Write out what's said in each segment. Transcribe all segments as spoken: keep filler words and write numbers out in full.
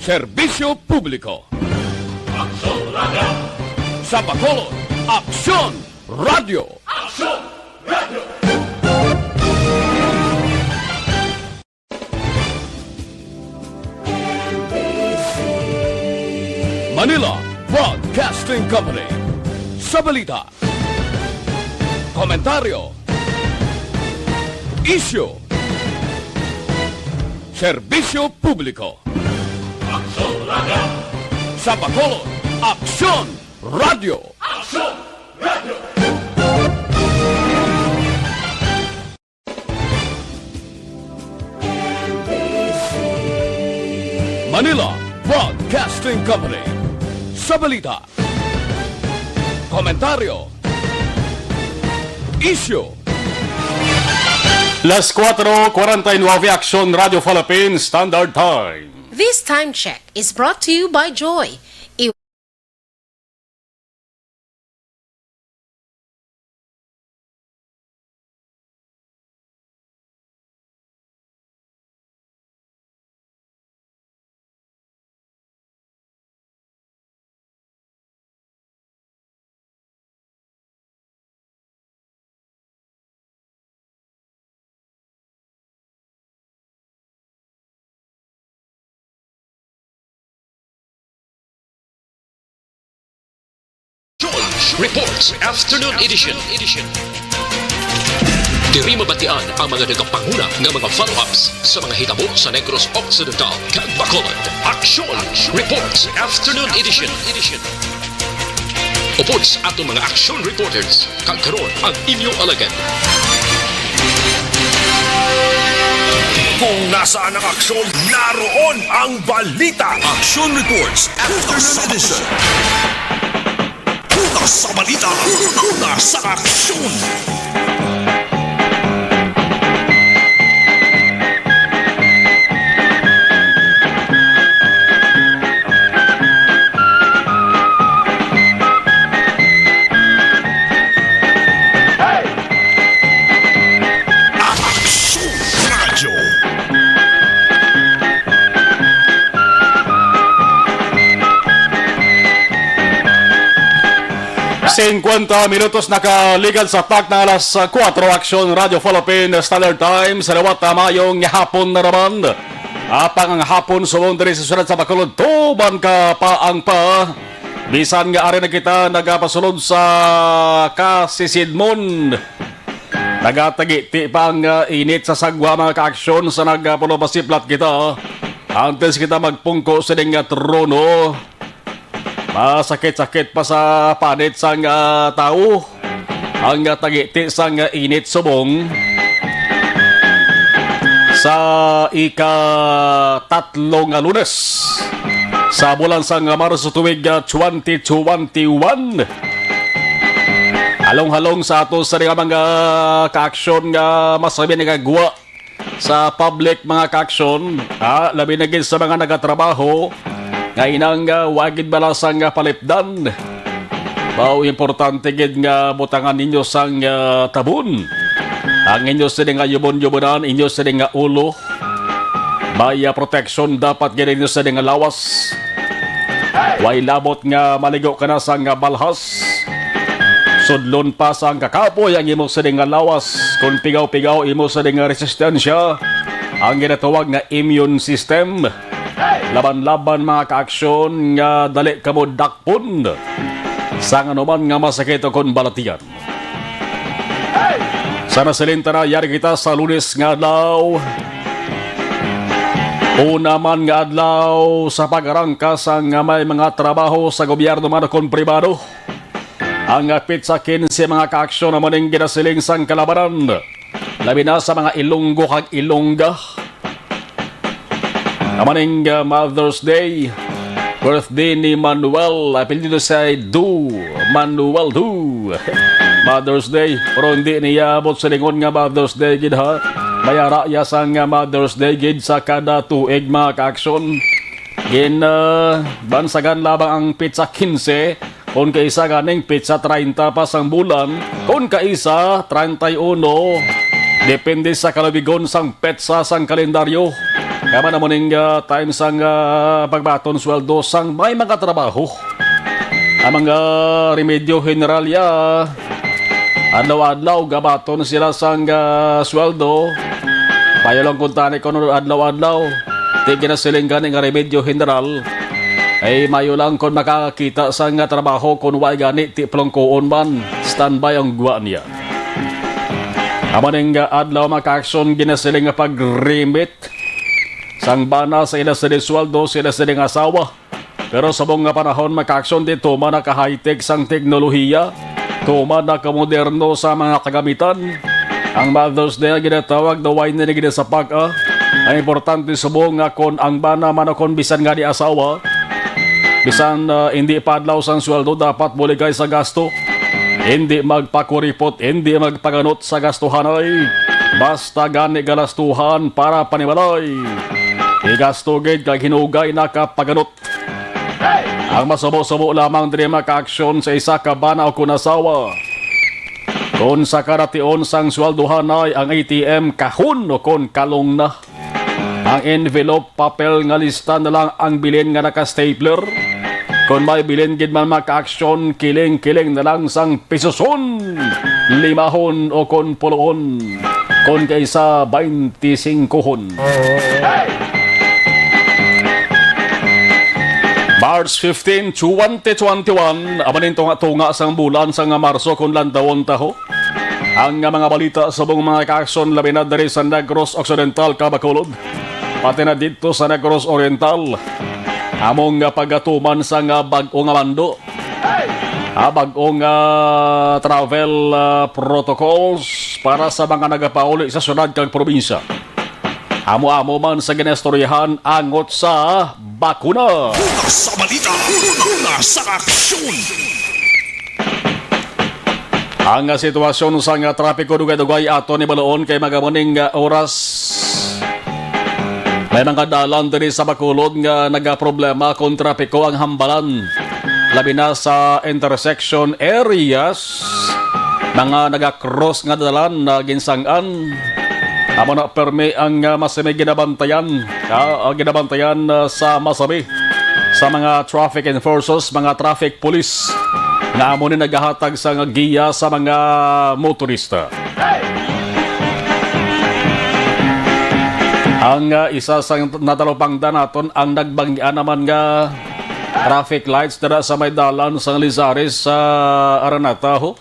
Serbisyo publiko. Aksyon Radio. Sa Bacolod, Aksyon Radio. Aksyon Radio. Manila Broadcasting Company. Sa balita, komentaryo, isyu, serbisyo publiko. Aksyon Radio. Sa Bacolod, Aksyon Radio. Aksyon Radio. Manila Broadcasting Company. Sa balita, komentaryo, isyu. Las cuatro cuarenta y nueve, Aksyon Radio Philippines Standard Time. This time check is brought to you by Joy. George Reports Afternoon Edition. Diri mabatian ang mga nagapanguna nga mga follow-ups sa mga hitabo sa Negros Occidental kag Bacolod. Aksyon Reports Afternoon Edition. Upod sa aton mga aksyon reporters, kag karon ang inyo alagad. Kung nasaan ang aksyon, naroon ang balita. Action Reports Afternoon Edition. Una sa balita, una sa aksyon. Aksyon Radyo. Singkwenta minutos nakaligal sa takna alas kuwatro, Aksyon Radyo Philippine Standard Time. Sa liwat, ah, maayong hapon na naman. Apang ang hapon subong diri sa siyudad sa Bacolod, tuban ka pa ang pa. Bisan nga ari na kita nagapasulod sa kasisidmon, nagatagiti pa ang, ah, init sa sagwa, mga kaaksyon, sa nagapulong pasiplat kita. Antes kita magpungko sa ining, ah, trono, masakit-sakit pa sa panit sang, ah, tawo ang, ah, tagiti sang, ah, init subong sa ika-tatlo nga Lunes sa bulan sang Marso tuig, ah, twenty twenty-one. Halong-halong sa ato sa mga kaaksyon nga masabi nagagwa sa public, mga kaaksyon, ah, labi na gid sa mga nagatrabaho nga inang, ah, wa gid bala sang, ah, palipdan. Mao importante gid nga butangan ninyo sang, ah, tabon ang inyo sini nga yubon-yubonan, inyo sini nga ulo. May, ah, proteksyon dapat gid inyo sini nga lawas. Way labot nga maligo ka na sang, ah, balhas. Sudlon pa sang kakapoy ang imo sini nga lawas. Kon pigaw-pigaw imo sini nga resistensya, ang ginatawag nga immune system. Laban-laban, mga kaaksyon, nga dali kamo dakpon sang anuman nga masakit o kon balatian. Sa nasiling ta na, yari kita sa Lunes nga adlaw. Una man nga adlaw sa pag-arangka sang may mga trabaho sa gobyerno man o kon pribado. Ang, ah, petsa quince, mga kaaksyon, amo ning ginasiling sang kalabanan, labi na sa mga Ilonggo kag Ilongga. Amo ning, ah, Mother's Day, birthday ni Manuel, apelyido siya Du, Manuel Du. Mother's Day, pero hindi niya abot sa lingon nga Mother's Day gid, ha. May ara iya sang, ah, Mother's Day gid sa kada tuig, mga kaaksyon. Gin, ah, bansagan lamang ang petsa quince, kon kaisa ganing petsa treinta pa sang bulan, kon kaisa treinta y uno, depende sa kalubigon sang petsa sang kalendaryo. Kama na mo ning, ah, time sang, ah, pagbaton sweldo sang may mga trabaho. Ang mga Remedyo General ya, adlaw-adlaw gabaton sila sang, ah, sweldo. Payo lang kuntani kung adlaw-adlaw. Di ginasiling gani nga Remedyo General. Ay mayo lang kung makakakita sang, ah, trabaho, kung wa gani ti plongkoon man. Standby ang gwa niya. Amo ning, ah, adlaw, mga ka-aksyon, ginasiling nga pag-remit sang bana sa ila sini sweldo, sila sini nga asawa. Pero sa mga panahon, mga ka-aksyon, di tuman naka-high-tech sang teknolohiya, tuman nakamoderno sa mga kagamitan. Ang Mother's Day nga ginatawag daw way na ginasapak, ah. Ang importante subong nga kon ang bana man o kon bisan nga di asawa, bisan, ah, hindi pa adlaw sang sweldo, dapat buligay sa gasto. Hindi magpakuripot, hindi magpaganot sa gastuhanay. Basta gani galastuhan para panimalay. Igasto gid kag hinugay nakapaganot. Ang masubo-subo lamang diri makaaksyon sa isa ka bana o kon asawa. Kon sa kada tion sang sweldohanay ang A T M kahon o kon kalong na. Ang envelope, papel nga lista na lang ang bilin nga naka-stapler. Kon may bilin gid man makaaksyon, kiling-kiling na lang sang pisuson, limahon o kon puloon, kon kaysa baynte singkohon. March fifteen, twenty twenty-one, amo ning tunga-tunga sang bulan sang Marso kon lantawon ta ho. Ang mga balita subong mga kaakson, labi na diri sa Negros Occidental kag Bacolod, pati na didto sa Negros Oriental. Among pagatuman sang bag-o nga mando, ah, bag-o nga travel, ah, protocols para sa mga nagapauli sa syudad kag probinsya. Amo-amo man sa ginaistoryahan angot sa bakuna. Una sa balita, una sa aksyon. Ang, ah, sitwasyon sa nga trapiko dugay-dugay aton ni baloon kay magamuning, ah, oras. May mga dalan diri sa Bacolod nga nagaproblema kon trapiko ang hambalan, labi na sa intersection areas. Mga naga-cross nga dalan na ginsang-an. Amo na permi ang, ah, masimi ginabantayan, ah, ah, ginabantayan, ah, sa masami sa mga traffic enforcers, mga traffic police nga amo ni nagahatag sa nga giya sa mga motorista. Ang, ah, isa sa natalupangdan naton ang nagbanggian naman nga traffic lights dira sa may dalan sang Lizares sa Araneta, ho.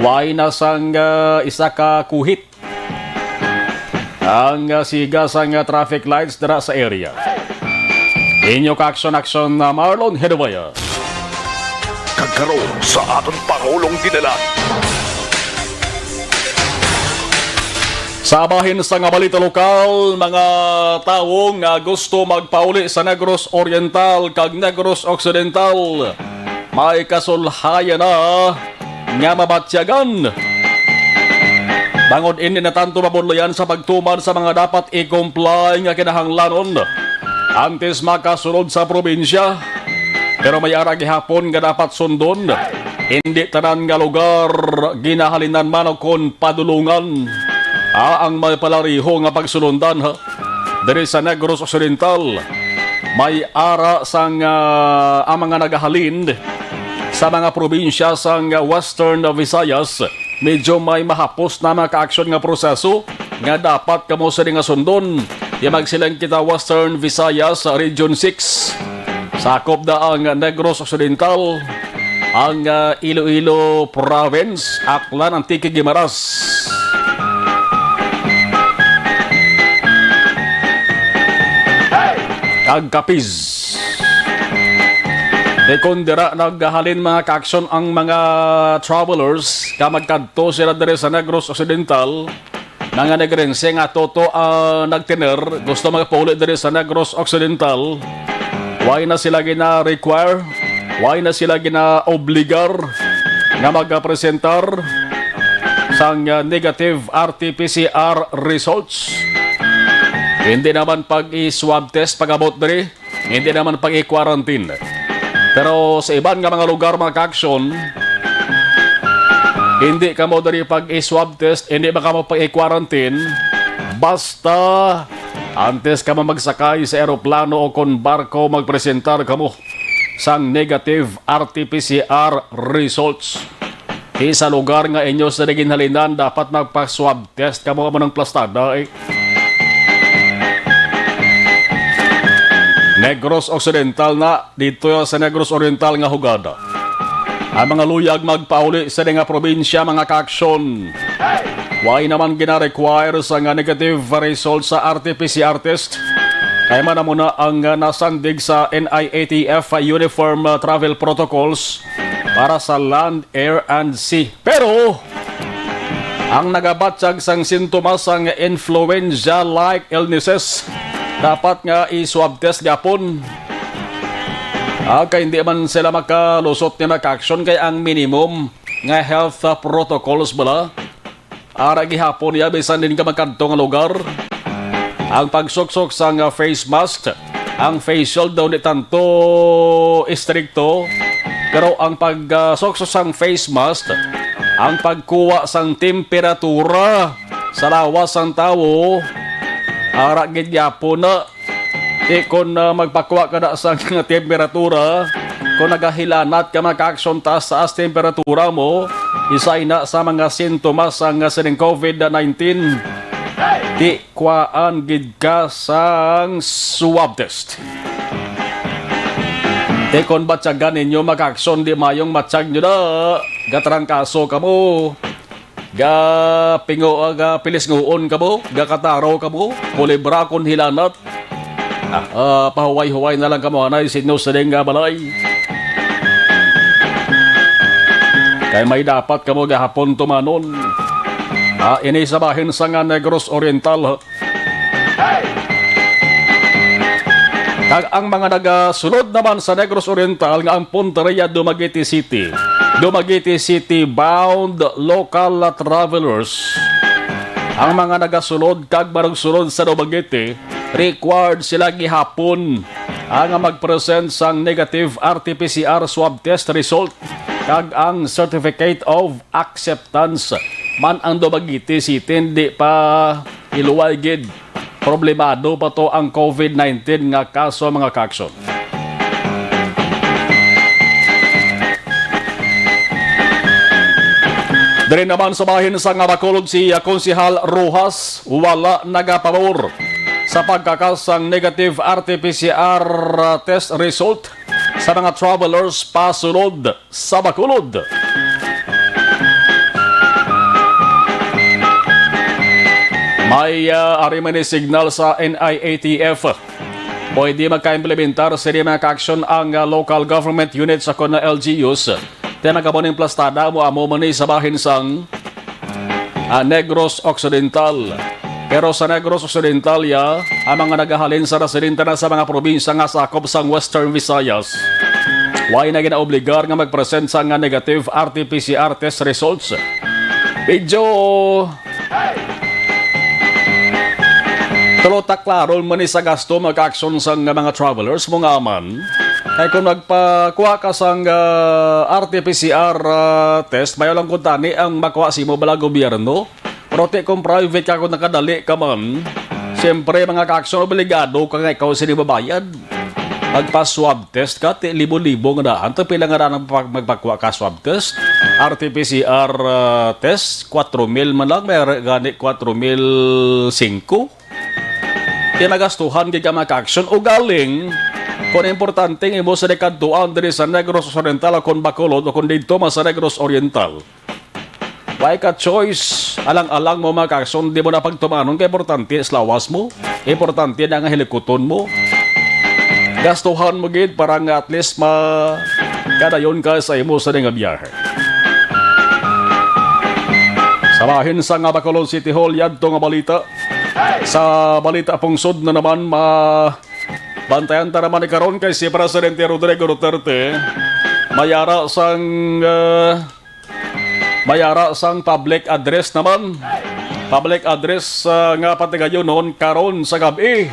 Way na sang, ah, isa ka kuhit ang, ah, siga sang, ah, traffic lights dira sa area. Inyo ka-aksyon-aksyon na Marlon Hedovaya. Kag karon sa aton Pangulong Dinalan. Sa bahin sa nga balita lokal, mga tawo nga gusto magpauli sa Negros Oriental kag Negros Occidental, may kasulhayan na nga mabatyagan. Bangod indi na tanto mabudlayan sa pagtuman sa mga dapat i-comply nga kinahanglanon antes makasulod sa probinsya. Pero may ara gihapon nga dapat sundon. Indi tanan nga lugar, ginahalinan man o kon padulungan, ah, ang may palariho nga pagsulundan, ha? Diri sa Negros Occidental, may ara sang, ah, ang mga nagahalin sa mga probinsya sang Western Visayas, medyo may mahapos na mga kaaksyon nga proseso nga dapat kamo sini nga sundon. Di magsiling kita Western Visayas, Region six. Sakop na ang Negros Occidental, ang, ah, Iloilo Province, Aklan, Antique, Guimaras, kag Capiz. Kay kon dira naghalin mga kaaksyon ang mga travelers, ka magkadto sila diri sa Negros Occidental, mga Negrense nga toto, ah, nagtener, gusto magpauli diri sa Negros Occidental, way na sila gina-require, way na sila gina-obligar nga magapresentar sang, ah, negative R T P C R results. Hindi naman pag-i-swab test pag-abot diri. Hindi naman pag-i-quarantine. Pero sa iban nga mga lugar, mga kaaksyon, hindi kamo diri pag-i-swab test, hindi ba kamo pag-i-quarantine? Basta Antes kamo magsakay sa eroplano o kon barko, magpresentar kamo sang negative R T P C R results. Di sa lugar nga inyo sa ginhalinan, dapat magpa-swab test kamo amo ng plastada, eh. Negros Occidental na, dito sa Negros Oriental nga hugada. Ang mga luyag magpauli sa nga probinsya, mga kaaksyon. Why naman gina-require sa nga negative result sa R T P C R test? Kay man amo na ang, ah, nasandig sa N I A T F uniform, ah, travel protocols para sa land, air, and sea. Pero, ang nagabatyag sang sintomas sang influenza-like illnesses, dapat nga i-swab test gapon. Ah, kay hindi man sila makalusot ni, mga kaaksyon, kay ang minimum nga health, ah, protocols bala, ara gihapon niya bisan din ka magkadto nga lugar. Ang pagsuksok sang, ah, face mask, ang facial daw di tanto istrikto, pero ang pag, ah, suksok sang face mask, ang pagkuha sang temperatura sa lawas sang tawo, ara gid gyapon na. Ti kon, ah, magpakuha ka na sang temperatura, kon nagahilanat ka, mga kaaksyon, taas-taas temperatura mo, isa ina sa mga sintomas sang sining COVID nineteen. Ti kuhaan gid ka sang swab test. Ti kon batyagan ninyo, mga kaaksyon, di mayong matyag nyo na, gatrangkaso kamo, ga pingo, ah, ga pilisnguon kamo, ga kataro kamo, kulibra kon hilanat. Ah, ah, pahuway-huway na lang kamo, anay, sinyo sining nga balay. Kay may dapat kamo gahapon tumanon. Ah, ini sa bahin sa nga Negros Oriental, ha? Kag ang mga nagasulod naman sa Negros Oriental nga ang Punteria, Dumaguete City, Dumaguete City bound local travelers, ang mga nagasulod kag manugsulod sa Dumaguete, required sila gihapon, ah, nga mag-present sang negative R T P C R swab test result kag ang certificate of acceptance. Man ang Dumaguete City, hindi pa iluway gid. Problemado pa to ang COVID nineteen nga kaso, mga kaaksyon. Diri naman sa bahin sa nga Bacolod, si, ah, Konsehal Rojas wala nagapabor sa pagkakas sang negative R T P C R test result sa mga travelers pasulod sa Bacolod. May, ah, ari man ni signal sa N I A T F. Pwede magka-implementar sini, mga kaaksyon, ang, ah, local government units sa kon L G Us. Ti nagkabo ning plastada mo amo man ni sa bahin sang, ah, Negros Occidental. Pero sa Negros Occidental, ya, ang mga nagahalin sa residente na sa mga probinsya nga sakop sang Western Visayas, way na ginaobligar nga magpresent sa nga negative R T P C R test results. Medyo tulo ta klaro man ni sa gasto, mga kaaksyon, sang mga travelers mo nga man. Kay kung nagpakuha ka sang, ah, R T P C R, ah, test, mayo lang kung tani ang makuha sa imo bala gobyerno. Pero ti kung private ka, kung nakadali ka man, siyempre, mga kaaksyon, obligado ka nga ikaw sini mabayad. Magpa-swab test ka, ti libo-libo nga daan. Ti pila nga daan ang pag-, magpakuha ka swab test? R T P C R, ah, test, kwatro mil man lang, may gani kwatro mil singko. Ti nagastuhan gid ka, mga kaaksyon, ugaling, kung importante ang imo sa kadtuan diri sa Negros Occidental o kung Bacolod o kung didto man sa Negros Oriental. Way ka choice. Alang-alang mo, mga kaaksyon, di mo na pagtumanon kay importante sa lawas mo. Importante na nga hilikuton mo. Gastuhan mo gid para nga at least ma-, kadayon ka sa imo sa nga biyahe. Sa bahin sa nga Bacolod City Hall, yadto nga balita. Sa balita pungsod na naman, ma-, bantayan ta naman ni karon kay si Presidente Rodrigo Duterte may ara sang, ah, may ara sang public address naman. Public address, ah, nga patigayonon karon sa gab-i.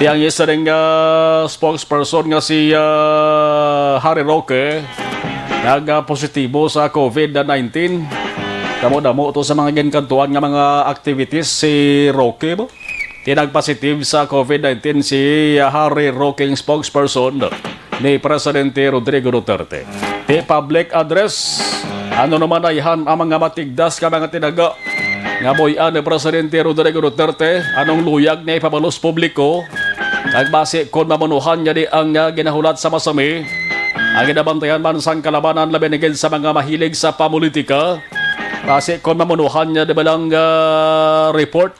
Ti ang isa ring, ah, spokesperson nga si, ah, Harry Roque nag, ah, positibo sa COVID nineteen. Damo-damo to sa mga ginkadtuan nga mga activities si Roque, bo? Ti nagpositive sa COVID nineteen si Harry Roque, spokesperson ni Presidente Rodrigo Duterte. Ti public address, ano naman ayhan ang mga matigdas nga mga tinaga nga buy-an ni Presidente Rodrigo Duterte, anong luyag niya ipabalos publiko, kag basi kon mamunuhan niya di ang, ah, ginahulat sa Masami, ang ginabantayan man sang kalabanan, labi na gid sa mga mahilig sa pamulitika, basi kon mamunuhan niya di ba lang, ah, report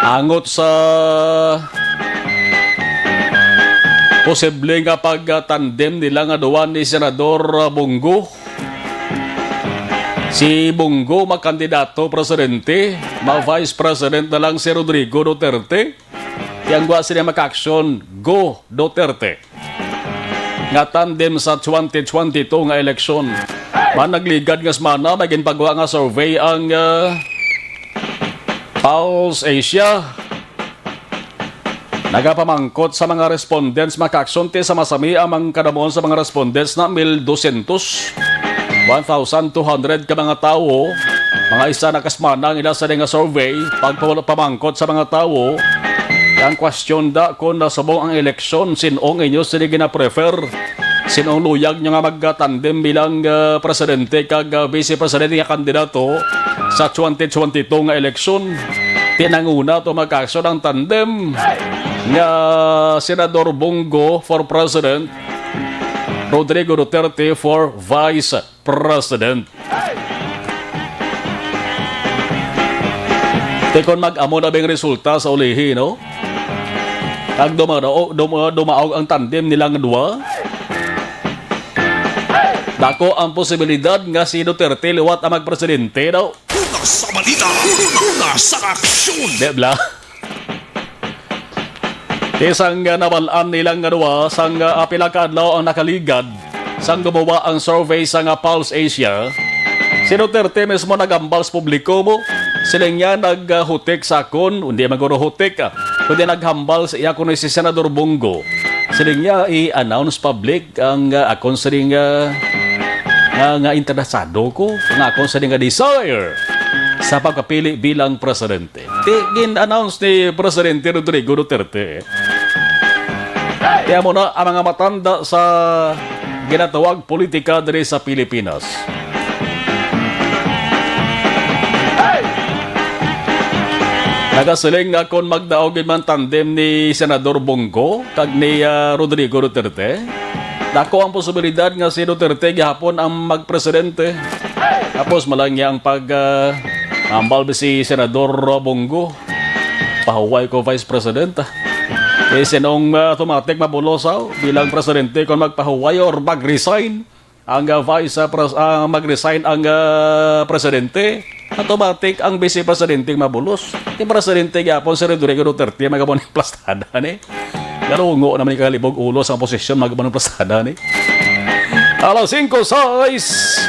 angot sa posible nga pagtandem nila nga duwa ni Senador Bong Go. Si Bong Go makandidato presidente, ma-vice president na lang si Rodrigo Duterte. Ti ang gwa sila makaaksyon, Go Duterte. Nga tandem sa twenty twenty-two nga eleksyon. Managligad nga semana, may ginpagwa nga survey ang, ah, Pulse Asia. Nagapamangkot sa mga respondents, makaaksyon ti sa Masami ang mga kadamuon sa mga respondents na mil dosyentos, one thousand two hundred ka mga tawo. Mga isa na ka semana ang ila sa nga survey, pagpamangkot sa mga tawo. Ang question da, kung nasubong ang eleksyon, sin-o ang inyo sila gina-prefer? Sin-o ang luyag nyo nga magkatandem bilang, ah, presidente kag, ah, vice presidente nga kandidato sa twenty twenty-two nga eleksyon? Ti nanguna to magkaaksyon ang tandem nga Senador Bong Go for President, Rodrigo Duterte for Vice President. Ti kon mag-amo na bang resulta sa ulihi, no? Kag dumadaog, dum-, dumaog ang tandem nilang duwa. Dako ang posibilidad nga si Duterte liwat ang magpresidente, no? Una sa balita, una sa aksyon. Di bala? Ti sang, ah, nabal-an nilang nga duwa, sang, ah, pila ka adlaw ang nakaligad, sang gumawa ang survey sa nga Pulse Asia, si Duterte mismo naghambal sa publiko mo. Siling niya naghutik sa akon, hindi man guro hutik, ah, kundi naghambal sa iya kuno si Senador Bong Go. Siling niya i-announce public ang, ah, akon siling, ah, nga, nga interesado ko, nga akon siling nga desire sa pagpapili bilang presidente. Ti gin-announce ni Presidente Rodrigo Duterte. Ti amo na ang mga matanda sa ginatawag politika diri sa Pilipinas. Nagasiling nga kon magdaog gid man tandem ni Senador Bong Go kag ni, ah, Rodrigo Duterte, dako ang posibilidad nga si Duterte gihapon ang magpresidente. Tapos malangya ang pag, ah, ambal si Senador Bong Go. Pahuway ko, Vice President. Eh, sinong, ah, automatic mabulos, ah, bilang presidente kung magpahuway or mag-resign? Ang, ah, vice, ah, pres-, ah, mag-resign ang, ah, presidente, automatic ang vice presidente mabulos. Ti presidente gyapon si Rodrigo Duterte, magabuo ni plastada ni. Galungo naman ni kalibog ulo sa oposisyon, magabuo ni plastada ni. Alas singko sais,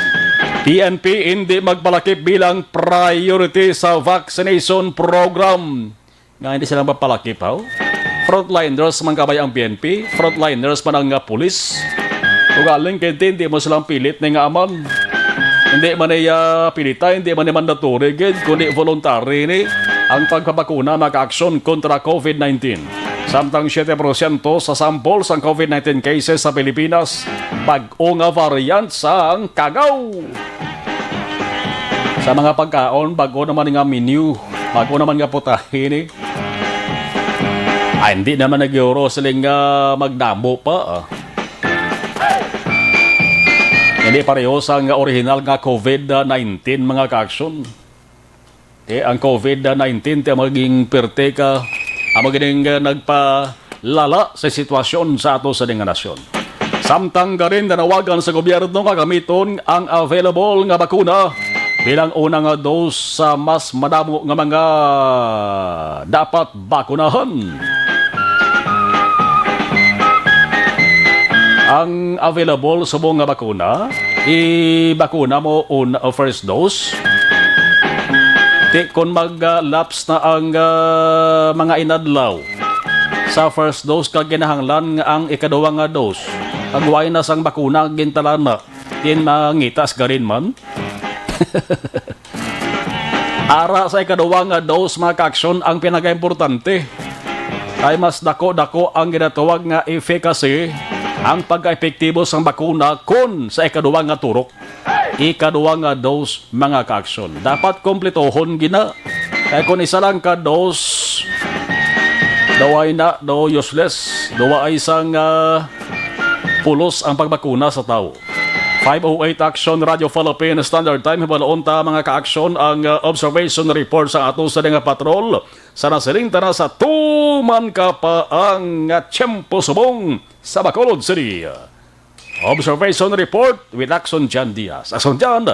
P N P hindi magpalakip bilang priority sa vaccination program. Nga hindi sila mapalakip, haw? Frontliners man kabay ang P N P, frontliners man ang nga pulis. Ugaling kay hindi mo silang pilit ni nga aman. Hindi man iya pilita, hindi man ni mandatory gid, kundi voluntary ni ang pagpabakuna, makaaksyon kontra COVID nineteen. Samtang siyete porsyento sa sample sang COVID nineteen cases sa Pilipinas, bag-o nga variant sang kagaw. Sa mga pagkaon, bag-o naman nga menu, bag-o naman nga putahe ni. Ay, hindi naman nagyuro siling, ah, magdamo pa, ah. Hindi pareho sang original nga COVID nineteen, mga kaaksyon. Ti ang COVID nineteen, ti ang maging perte ka, ang maging, ah, nagpalala sa sitwasyon sa ato sa nga nasyon. Samtang garin nanawagan sa gobyerno nga gamiton ang available nga bakuna bilang una nga dose sa mas madamo nga mga dapat bakunahan. Ang available subong nga bakuna, ibakuna mo un, uh, first dose. Ti, kung mag, uh, lapse na ang, uh, mga inadlaw sa first dose, kag kinahanglan nga ang ikaduha nga dose, kag wala na sang bakuna gintalana, tin mangitas garin man. Ara sa ikaduwa nga dose, mga kaaksyon, ang pinakaimportante. Kay mas dako-dako ang ginatawag nga efficacy, ang pagkaepektibo sang bakuna kon sa ikaduwa nga turok, ikaduwa nga dose, mga kaaksyon. Dapat kompletohon gina. Kay kung isa lang ka dose, daw ay na, daw useless, daw ay sang ah, pulos ang pagbakuna sa tawo. Five oh eight Action Radio Philippine Standard Time. Hibaloon ta, mga kaaksyon, ang uh, observation report sa ato sa nga patrol. Sa nasiling ta na sa tuman ka pa ang uh, tiyempo subong sa Bacolod City. Observation report with Action Jan Diaz. Action Jan,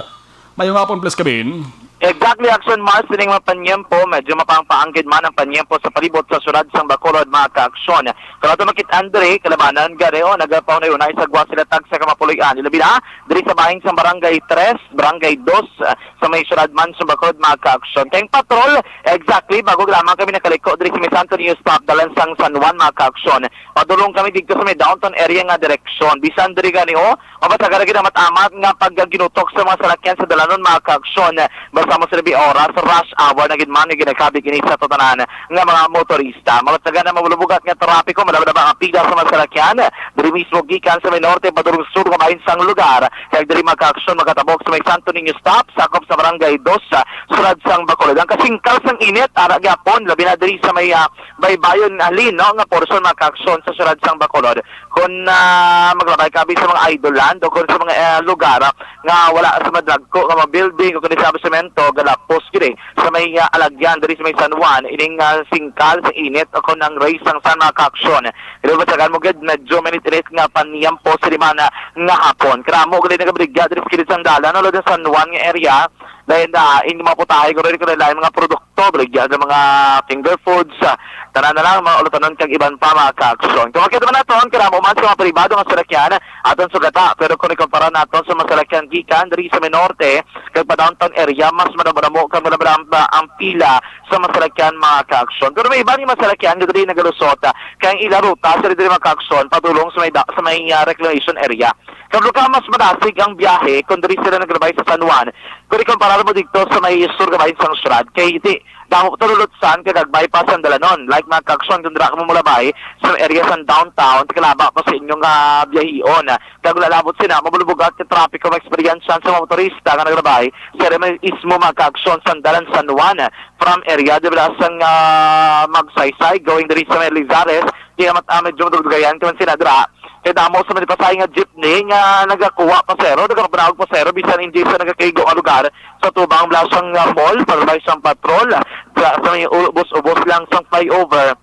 mayong hapon, please, kabin. Exactly, Action Mars, sining mga panyempo, medyo mapangpaanggid man ang panyempo sa palibot sa syudad sang Bacolod, mga kaaksyon. Pero ato makit-an diri, kalabanan gani, o, nagapaunay-unay sa gwa sila tag sa kamapuloy-an. Ilabi na, diri sa bahing sang Barangay Tres, Barangay Dos, ah, sa may syudad man sang Bacolod, mga kaaksyon. Kay ang patrol, exactly, bago lamang kami nakaliko diri sa may Santo Niño stop, dalan sang San Juan, mga kaaksyon. Padulong kami dito sa may downtown area nga direksyon. Bisan diri gani, o, mabasa ka lagi na matamat nga pagginutok sa mga salakyan sa dalanon, mga kaaksyon. Basta mo sila bi oras, rush hour na gid man nga ginakabig ini sa tanan nga mga motorista. Mga taga na mabulubugat nga trapiko, madama-dama ang pila sa mga salakyan. Diri mismo gikan sa may norte padulong sur nga bahin sang lugar. Kag diri, mga kaaksyon, makatabok sa may Santo Niño stop, sakop sa Barangay Dos, sa syudad sang Bacolod. Ang kasingkal sang init, ara gyapon, labi na diri sa may ah, baybayon halin, no, nga portion, mga kaaksyon, sa syudad sang Bacolod. Kung ah, maglabay ka abi sa mga Idol Land o kung sa mga ah, lugar ah, nga wala sa madagko nga mga building o kung sa semento, galapos gid eh, sa may ah, alagyan diri sa may San Juan, ining ah, singkal sa init o kung ang rays sang sun, mga kaaksyon. Pero basagan mo gid, medyo mainit-init nga panyempo sa lima na nga hapon. Karamo gid nagabaligya diri sa kilid sang dalan, no, sa San Juan nga area. Dahil na, ining mga putahe, guro, rin ko nila, mga produkto, baligya sa mga finger foods, ah, tanan na lang, mga ulutanon kag iban pa, mga kaaksyon. Kung makita man naton, karamo man sa mga pribado nga salakyan, aton sugata. Pero kung ikumpara naton sa mga salakyan gikan diri sa may norte, kag pa downtown area, mas madamo-damo kag madamo ang, ang pila sa mga salakyan, mga kaaksyon. Pero may iban nga mga salakyan nga diri nagalusot, ah, kay ang ila ruta sa diri, mga kaaksyon, padulong sa may, da- sa may ah, reclamation area. Kabalo ka, mas madasig ang biyahe kung diri sila naglabay sa San Juan. Kung ikumpara mo dito sa may sur nga bahin sang syudad, kay di, damo pa tululutsan kag bypass ang dalanon. Like, mga kaaksyon, kung dira ka mo mulabay sa area sang downtown, kalaba pa sa inyong ah, biyahion. Kag lalabot sila, mabulubugat ka trapiko, ma-experience sa mga motorista nga naglabay sa area may ismo, mga kaaksyon, sang dalan San Juan, from area, di ba, sang ah, Magsaysay, going diri sa may Lizares, kaya mat, ah, medyo madugdugayan ka man sila dira. Kay damo sa mga pasahe nga jeepney nga nagakuha pasero, nagapanaog pasero, bisan hindi sa nagakaigo nga lugar sa tubang blasang nga mall, para may isang patrol, sa, sa may u- ubos-ubos lang sa flyover,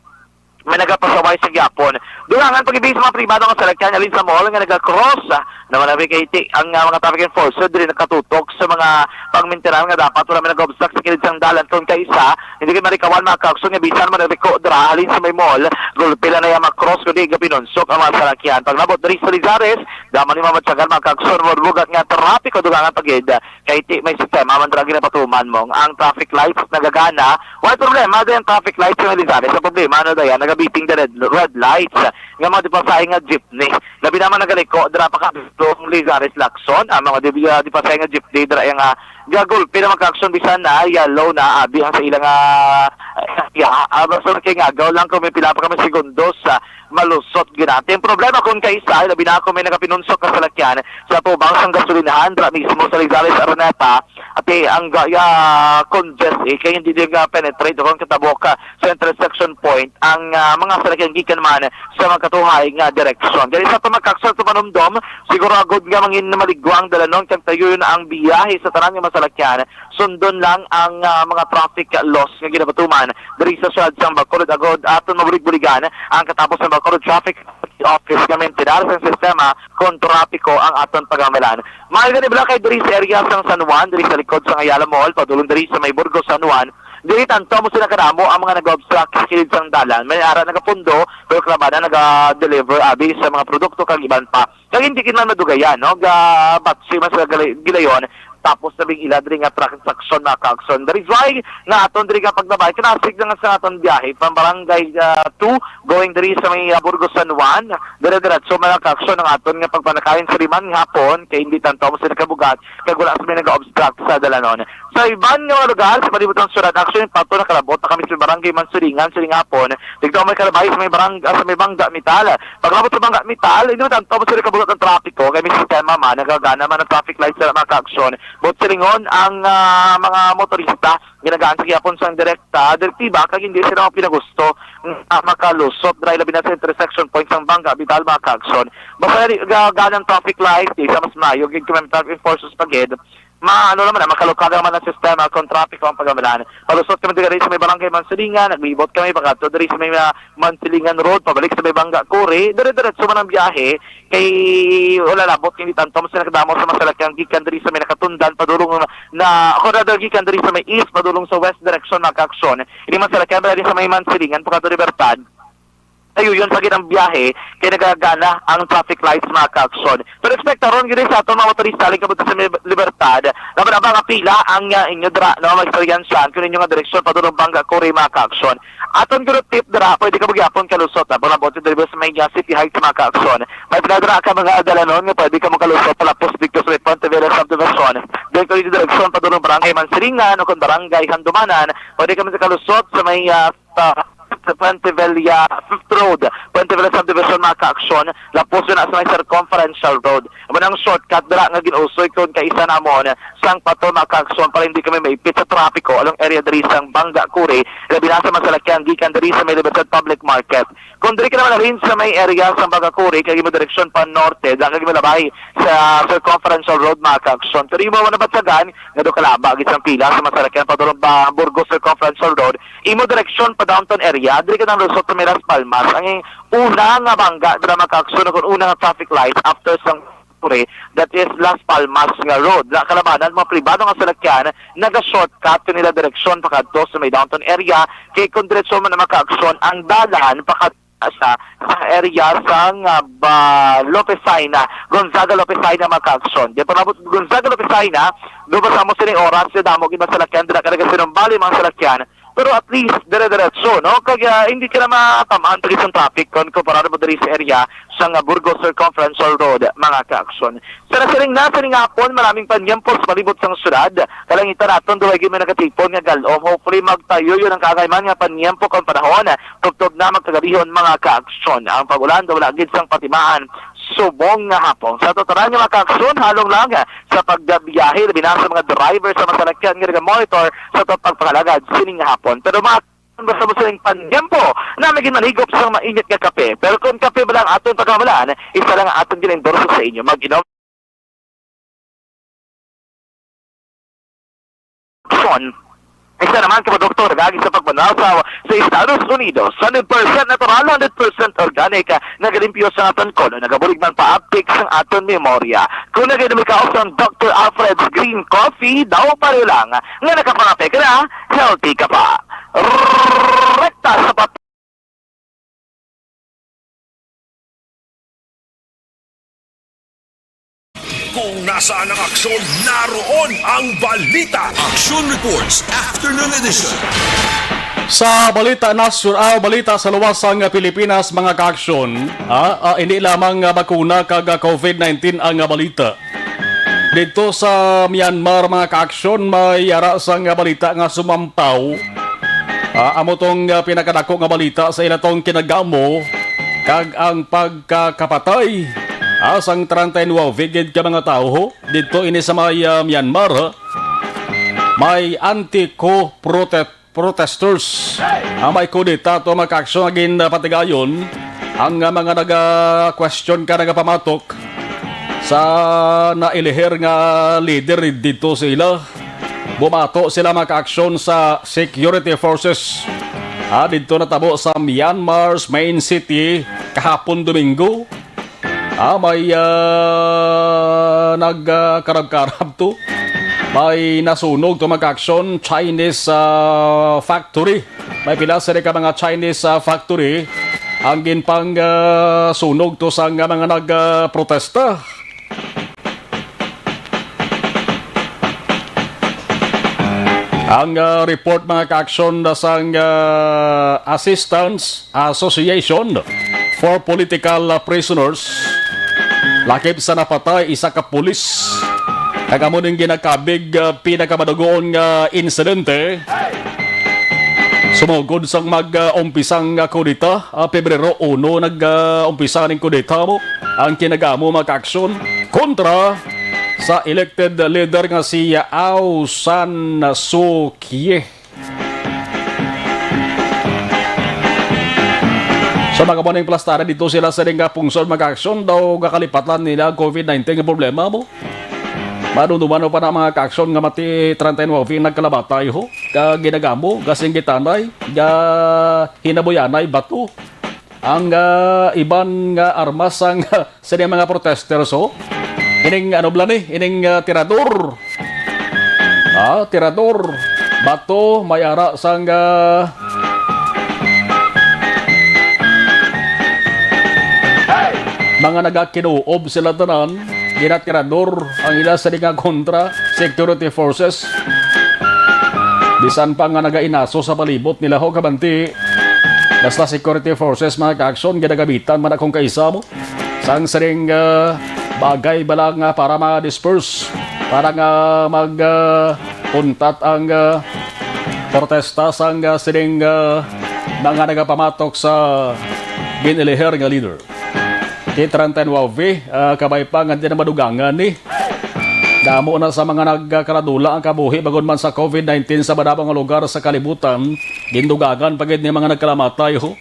may nagapasaway sa gyapon. Dugangan pag-ibig sa mga pribado nga salakyan, alin sa mall nga nagakross, ah, naman abi kay ti, ang ah, mga traffic enforcer diri nakatutok sa mga pangmintiran nga dapat wala may nag-obstruct sa kilid sang dalan kung kaisa, hindi kay marikawan, mga kaaksyon, nga bisan man nagliko dira halin sa may mall, gulpi lang na iya ma-cross kundi gapinunsok ang mga salakyan. Paglabot diri sa Lizares, daman ni mamatyagan, mga kaaksyon, mabugat nga trapiko, dugangan pa gid kay ti may sistema man dira ginapatuman mo ang traffic lights nagagana. Wala problema din ang traffic lights sa Lizares. Ang problema, ano dayan, nagabiting the red, red lights nga mga dipasahe nga jeepney. Labi naman nagaliko dira pa ka Lizares, Lacson, ang mga di, di, dipasahe nga jeepney dira yang ah, gagulpi na, mga kaaksyon, bisan na yellow na abi ang sa ilang ah, ya, ah, basta kay ngagaw lang kung may pila pa kami segundos sa malusot ginati. Ang problema kung kaisa, labi na kung may nagapinunsok nga salakyan sa tubang sang gasolinahan dira mismo sa Lizares Araneta, ati ang gaya congest eh, kay hindi din nga penetrate o kung katabok ah, sa intersection point ang ah, mga salakyan gikan man sa magkatuhay nga direksyon. Diri sa pamagkaksa sa panumdom, siguro agud nga mangin maligwa ang dalanon kag tayo na ang biyahe sa tanan nga masalakyan. Sundon lang ang ah, mga traffic laws nga ginapatuman diri sa syudad sang Bacolod agud aton mabulig-buligan ang katapos sang Bacolod Traffic Office nga mintinar sang sistema kung trapiko ang aton pagamalan. May gani bala kay diri sa area sang San Juan, diri sa likod sang Ayala Mall, padulong diri sa may Burgos, San Juan, diri tanto mo sila kadamo ang mga nag-obstruct sa kilid sang dalan. May ara nagapundo, pero kalabanan naga-deliver abi sa mga produkto kag iban pa. Kag hindi gid man madugayan, no? Gabatsi man sa gali- gilayon, Tapos na bing ila diri nga transaksyon, mga ka-aksyon. That is why nga aton diri nga paglabay, kinasig na nga sa aton biyahe from Barangay, ah, two, going diri sa may, ah, Burgos, San Juan, dire-diretso, mga ka-aksyon, ang aton nga pagpanakayon sa liman nga hapon, kay hindi tanto mo sila kabugat, kag wala sa may nag-obstruct sa dalanon. Sa iban nga mga lugar sa palibot ng syudad, actually, pato nakalabot na kami sa Barangay Mansulingan, sining hapon, dito may kalabay sa may barang-, ah, sa may Bangga Metal. Paglabot sa Bangga Metal, hindi man tanto mo sila kabugat ang trapiko, kay may sistema man, nagagana man ang traffic lights sa mga ka-aksyon. But silingon ang, ah, mga motorista, ginagaan sa gihapon sang direkta, direktiba, kag hindi sila pinagusto nga makalusot diri, labi na sa intersection point sang Bangga Metal, mga ka-aksyon. Basta di ga-, ganang traffic light, di sa mas maayo gid kung may traffic enforcers pa gid. Ma-, ano naman, ah, makalukag naman ang sistema kung traffic ang pagamalan. Palusot kami diri sa may Barangay Mansilingan, naglibot kami, pakadto diri sa may, ah, Mansilingan Road, pabalik sa may Bangga Kuri, dire-diretso man ang biyahe, kay wala labot, hindi tanto mas nakadamo sa mga salakyan gikan diri sa may nakatundan, padulong na, o rather, gikan diri sa may east, padulong sa west direction, mga ka-aksyon. Hindi man salakyan, pero diri sa may Mansilingan, pakadto Libertad, ayuyon pa gid ang biyahe, kay nagagana ang traffic lights, mga ka-aksyon. Pero expect ron gid sa aton mga motorista, halin kabot sa may Libertad, laban-laban nga pila ang, ah, inyo dira, no, maeksperiensyahan kung inyo nga direksyon padulong Bangga Kuri, mga ka-aksyon. Aton guro tip dira, pwede ka magyapon kalusot, ah, pag nabot diri sa may, ah, City Heights, mga ka-aksyon. May pila dira ka mga dalanon nga pwede ka makalusot palapos dito sa may Puente Villa Subdivision. Then kung yung direksyon padulong Barangay Mansilingan o kung Barangay Handumanan, pwede ka makalusot sa may, ah, sa, sa Puente Villa Fifth Road, Puente Villa Subdivision, mga ka-aksyon. Lapos yun na sa may Circumferential Road. Amo nang shortcut dira nga ginusoy kon kaisa namon sang pato, mga ka-aksyon, para hindi kami maipit sa trapiko along area diri sang Bangga Kuri, labi na sa masalakyan gikan diri sa may Libertad Public Market. Kung diri ka naman halin sa may area sang Bangga Kuri, kag imo direksyon pa norte, da kag malabay sa Circumferential Road, mga ka-aksyon. Pero imo man nabatyagan nga do kalaba gid sang pila sa masalakyan padulong ba Burgos Circumferential Road, imo direksyon pa downtown area, diri ka nang lusot sa may Las Palmas. Ang una nga bangga dira, mga ka-aksyon, kung una nga traffic light after sang Kuri, that is Las Palmas nga road. Na kalabanan, mga pribado nga salakyan, naga-shortcut kanila direksyon pakadto sa may downtown area. Kay kung diretso man ang mga ka-aksyon, ang dalan pakadto sa, sa area sang, ah, ba, Lopez Saina, Gonzaga Lopez Saina, mga ka-aksyon. Di pa labot Gonzaga Lopez Saina, do ba sa mo sining oras, damo gid mga salakyan, dira ka nagasinumbali mga salakyan, pero at least dire-diretso, no? Kag, ah, hindi ka na matamaan pa gid sang traffic kon kumpara mo diri sa area sang, ah, Burgos Circumferential Road, mga ka-aksyon. Sa nasiring na sining hapon, maraming panyempo sa palibot sang syudad. Kalangitan naton, duway gid may nagatipon nga galom. Hopefully, magtayo yun ang kaangay man nga panyempo kung panahon. Tubtob na magkagabihon, mga ka-aksyon. Ang pag-ulan, wala gid sang patimaan subong nga hapon. Sa totalan nga mga ka-aksyon, halong lang sa pagbiyahe, labi na sa mga driver sa masalakyan nga naga-monitor sa to pagpangalagad sining hapon. Pero mga basta mo sining panyempo na magin manhigop sa mainit nga kape. Pero kung kape ba lang aton pagkamalan, isa lang ang aton gin-endorse sa inyo. Mag-inom. Son. Isa naman ka doktor, gagi sa pagpanlasaw sa Estados Unidos. Hundred percent natural, hundred percent organic, nagalimpyo sa aton kolon, nagabulig man paapik sa aton memorya. Kung nagainom ikaw sa Doctor Alfred's Green Coffee, daw pareho lang nga nakapangape ka na, healthy ka pa. Rekta sa pat- Kung nasaan ang aksyon, naroon ang balita. Action Reports, Afternoon Edition. Sa balita nasyon, ah, balita sa luwas sang Pilipinas, mga kaaksyon, ah, ah, hindi lamang, ah, bakuna kag, ah, covid nineteen ang, ah, balita. Dito sa Myanmar, mga kaaksyon, may ara sang, ah, balita nga sumampaw. Ah, amo tong, ah, pinakadako nga balita sa ila tong kinagamo kag ang pagkakapatay, ah, sang treinta y nuebe gid ka mga tawo dito ini sa may, ah, Myanmar. May anti-coup prote-, protesters. Ang may kudeta to, mga kaaksyon, nga ginpatigayon ang, ah, mga naga-question ka, nagapamatok sa nailihir nga leader dito sa ila. Bumato sila, mga kaaksyon, sa security forces. Ah, dito natabo sa Myanmar's main city kahapon Domingo. Ah, may, ah, nag, ah, karab-karab to. May nasunog to, mga kaaksyon, Chinese, ah, factory. May pila sila ka mga Chinese, ah, factory ang ginpang, ah, sunog to sa nga mga nag, ah, protesta. Ang, ah, report, mga kaaksyon, na sang, ah, Assistance Association for Political, ah, Prisoners, lakip sa napatay isa ka pulis, kag amo ning ginakabig, ah, pinakamadugoon nga insidente sumugod sang mag, ah, umpisang, ah, kudeta, ah, Pebrero uno nag, ah, umpisa ning kudeta mo ang kinagamo, mga kaaksyon, kontra sa elected leader nga si Aung San Suu Kyi. Sa mga maning plastaran dito sila sa ning pungsod, mga kaaksyon, daw gakalipatan nila ang covid nineteen nga problema mo. Madumduman pa na, mga kaaksyon, nga mati treinta y nueve nagkalabatay ho, ka ginagamo, gasinggitanay, ga hinabuyanay bato. Ang, ah, iban nga armas sang sa mga protesters, oh. Ining, ano bala ni? Ining, ah, tirador. Ah, tirador. Bato, may ara sang, ah, mga nagakinuob sila tanan. Ginatirador ang ila sa nga kontra, security forces. Bisan pa nga nagainaso sa palibot nila, ho, kabanti. Basta security forces, mga kaaksyon, ginagamitan man akong kaisa mo. Sang sining, ah, bagay bala nga para ma-disperse, para nga mag, ah, untat ang, ah, protesta sang, ah, sining, ah, mga nagapamatok sa giniliher nga leader. Ti treinta y nueve, ah, kabay pa nga di na madugangan ni. Damo na sa mga nagkaradula ang kabuhi bangod man sa covid nineteen sa madamo nga lugar sa kalibutan. Gindugangan pa gid ni mga nagkalamatay, ho,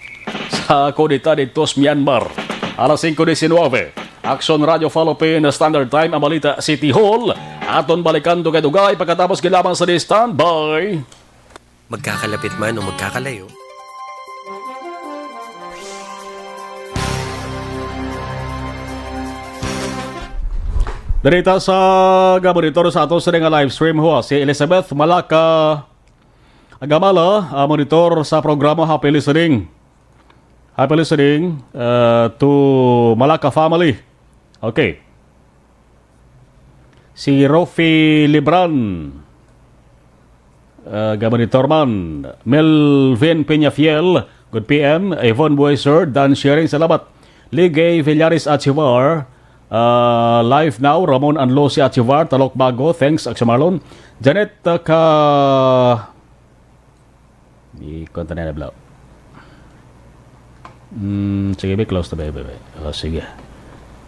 sa kudeta didto sa Myanmar. Alas singko diecinuebe, Aksyon Radio Philippine Standard Time, ang balita, City Hall. Aton balikan dugay-dugay pagkatapos, gilaman sa di standby. Magkakalapit man o magkakalayo. Diri ta sa gabonitor sa ato sa nga live stream, ho, si Elizabeth Malaka Agamala, ah, monitor sa programa. Happy listening. Happy listening, uh, to Malaka family. Okay. Si Rofi Libran, uh, gabonitor man. Melvin Peñafiel, good P M. Yvonne Bueser, Dan Sharing, salamat. Ligay Villaris Achivar, uh, live now. Ramon and Lucy Achivar, Talok Bago, thanks, Action Marlon. Janet, uh, ka, i-, konta na na, bro. Mm, sige, be, close to, be, be, be. Oh, sige.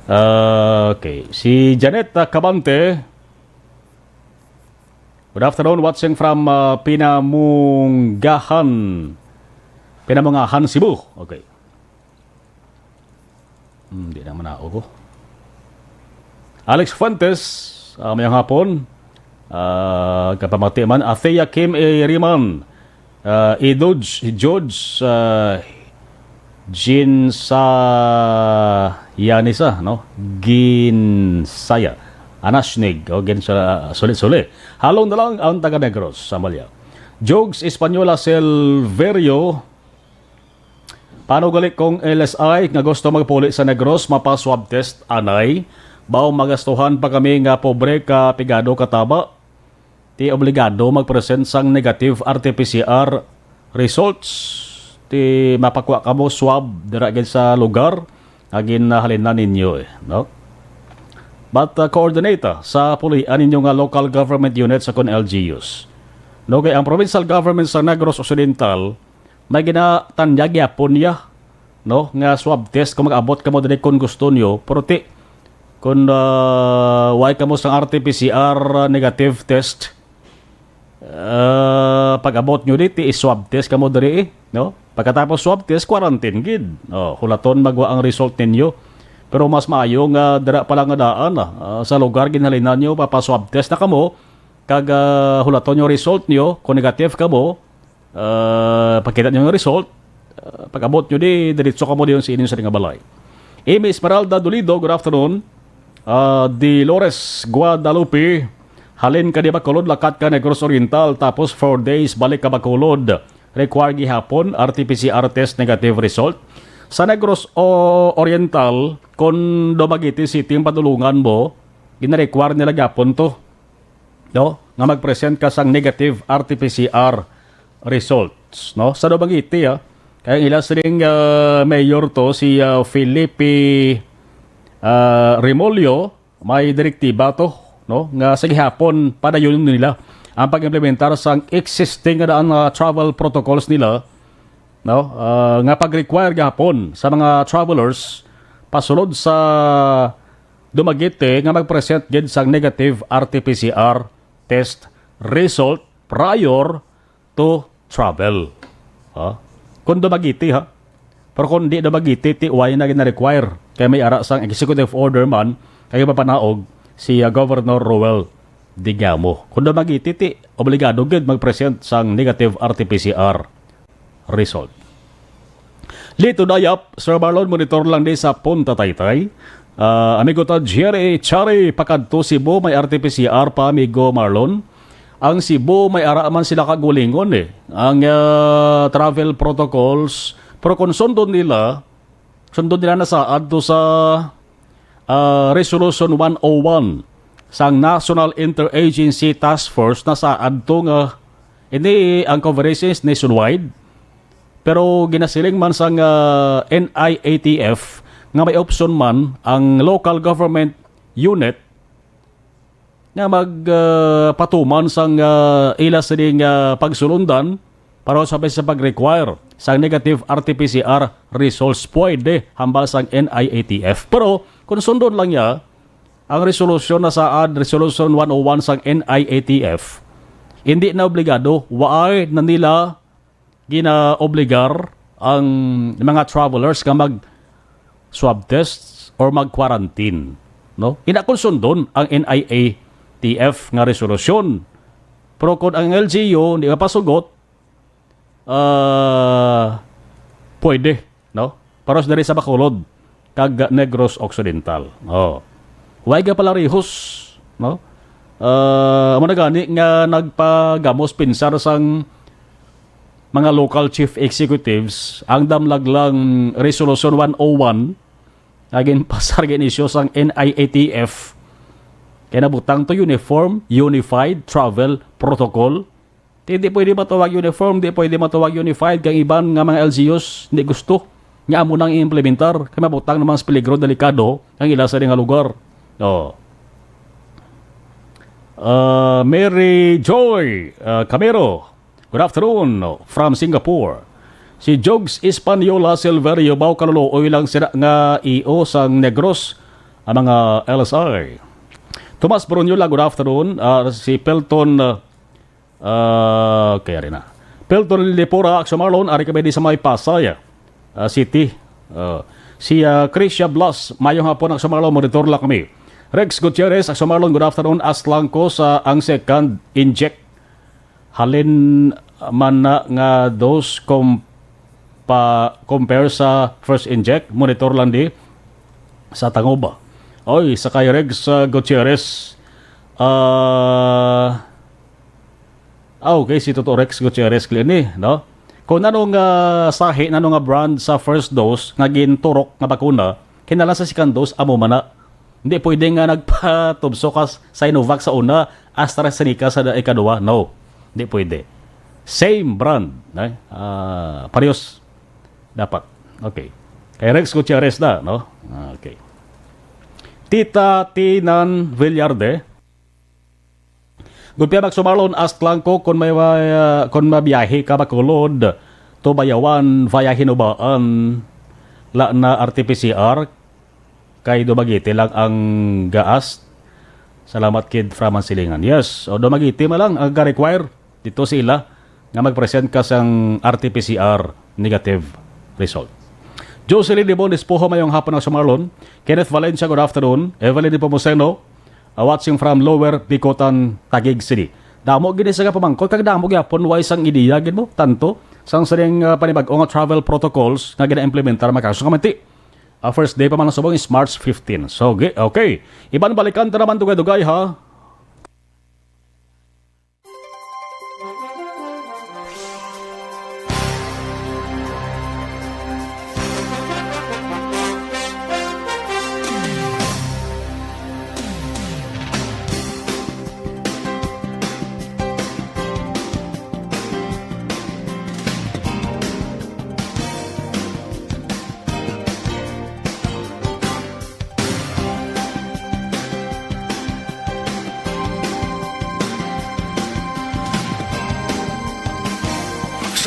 Ah, okay. Si Janet, ah, Cabante. Good afternoon, watching from, ah, Pinamunggahan. Pinamungahan, Cebu. Okay. Hmm, di na manaog ko. Alex Fuentes, ah, mayong hapon. Ah, kapamati man, Athea Kim A. Riman, ah, Idoj, George, ah, Ginsa-, Yanisa, no? Ginsaya. Anashnig, o Ginsa-, sulit-suli. Halong na lang ang taga Negros, Amalia. Jogs Española Silverio, Paano gali kung L S I nga gusto magpuli sa Negros, mapa-swab test anay? Baw magastuhan pa kami nga pobre ka pigado ka taba? Ti obligado mag-present sang negative R T P C R results. Ti mapakwa kamo swab dira gid sa lugar nga ginhalinan ninyo, eh, no? But, uh, coordinate, uh, sa pulian ninyo nga local government units sa kon L G Us. No, kay ang provincial government sa Negros Occidental may ginatanyag gyapon niya, no, nga swab test kung mag-abot kamo diri kung gusto niyo, pero ti, kung, ah, way kamo sang R T P C R negative test, ah, pag-abot nyo di, ti, i-swab test kamo diri, eh, no? Pagkatapos swab test, quarantine gid. Oh, hulaton magwa ang result ninyo. Pero mas maayo nga dira pa lang nga daan, ah, ah, sa lugar ginhalinan nyo, papa-swab test na kamo, kag, ah, hulaton yung result nyo, kung negative kamo, ah, pagkita nyo yung result, ah, pag-abot nyo di, diretso kamo diyon sa inyo sa nga balay. Amy Esmeralda Dolido, good afternoon. Ah, Dolores Guadalupe, halin ka di Bacolod, lakat ka Negros Oriental, tapos four days, balik ka Bacolod. Require gihapon, R T P C R test negative result. Sa Negros o Oriental, kung Dumaguete City ang padulungan mo, gina-require nila gihapon to. No? nga mag-present ka sang negative R T P C R results, no? Sa Dumaguete, ah, kay ang ila sining, ah, mayor to, si, ah, Felipe, ah, Remollo, may direktiba to, no, nga sa gihapon padayon nila ang pag-implementar sang existing nga daan nga travel protocols nila, no, ah, nga pag-require gahapon sa mga travelers pasulod sa Dumaguete nga mag-present gid sang negative R T P C R test result prior to travel. Ha? Kung Dumaguete, ha? Pero kung di Dumaguete, ti wala na gina-require. Kay may ara sang executive order man, kay mapanaog si, ah, Governor Roel Dingamo. Kung Dumaguete, ti obligado gid mag-present sang negative R T P C R result. Lito Dayap, Sir Marlon, monitor lang di sa Punta Taytay. Ah, amigo ta, Jerry Chari, pakadto Cebu, may R T P C R pa, amigo Marlon. Ang Cebu, may ara man sila kagulingon eh. Ang, ah, travel protocols, pero kung sundon nila, sundon nila na sa adto sa, ah, Resolution one oh one sang National Interagency Task Force na sa adto nga ini ang coverage is nationwide. Pero ginasiling man sang, ah, N I A T F nga may option man ang local government unit nga mag, ah, patuman sang, ah, ila sini nga pagsulundan para sa sa pag-require sang negative R T P C R results pwede hambal sang N I A T F. Pero kung sundon lang niya ang resolusyon na saad Resolution one oh one sang N I A T F, hindi na obligado, waay na nila ginaobligar ang mga travelers nga mag swab tests or mag quarantine, no? Ina kung sundon ang N I A T F nga resolusyon. Pero kung ang L G U hindi mapasugot, ah, pwede, no? Paros diri sa Bacolod kag Negros Occidental. Oh. Way gapalarihos, no? Ah, amo na gani nga nagpagamos pensar sang mga local chief executives ang damlag lang Resolution one oh one nga ginpasar, gin-issue sang N I A T F kay nabutang to uniform, unified travel protocol. Di, di pwede matawag uniform, di pwede matawag unified kay iban nga mga L G Us hindi gusto nga amo nang i-implementar kay mabutang naman sa peligro, delikado ang ila sa nga lugar. Oh. Ah, Mary Joy, ah, Camero, good afternoon, no, from Singapore. Si Jogs Española Silverio, baw kaluluoy lang sila nga E O sang Negros, ang mga L S I. Tomas Brunyola, good afternoon. Ah, si Pelton, ah, ah, kaya rin na. Pelton Lipura, Axo Marlon, ari kami di sa may Pasay, ah, City. Ah, si, ah, Krisha Blas, mayong hapon, Axo Marlon, monitor lang kami. Rex Gutierrez, Axo Marlon, good afternoon. Ask lang ko sa ang second inject. Halin man na nga dos compa-, compare sa first inject, monitor lang di sa Tangoba. Oy, sa kay Rex, uh, Gutierrez, ah, ah, okay, si Toto Rex Gutierrez, Clini, no? Kung ano nga sahi, ano nga brand sa first dose nga ginturok nga bakuna, kinala sa second dose, amo man na. Hindi pwede nga nagpatubso ka s-, Sinovac sa una, AstraZeneca sa da-, ikaduha. No, hindi pwede. Same brand, eh? Ah, parehas dapat. Okay. Kay Rex Gutierrez na, no? Ah, okay. Tita Tinan Villarde, Gulpi, Max Marlon, ask lang ko kung may, ah, kung mabiyahe ka Bacolod to Bayawan via Hinubaan, la na R T P C R kay Dumaguete lang ang gaas. Salamat kid from ang silingan. Yes, o Dumaguete man lang ang ga-require dito sa ila nga mag-present ka sang R T P C R negative result. Jocelyn Dibon Espojo, mayong hapon, Max Marlon. Kenneth Valencia, good afternoon. Evelyn Nepomuceno, Uh, watching from Lower Bicotan, Taguig City. Damo gid sa pamangkot kag damo gyapon way sang ideya gid mo tanto sang sining, uh, panibag-o nga travel protocols nga gina-implementar, mga kaso nga manti. Uh, first day pa man ang subong is March fifteen. So, gi-, okay. Iban balikan ta naman dugay-dugay, ha.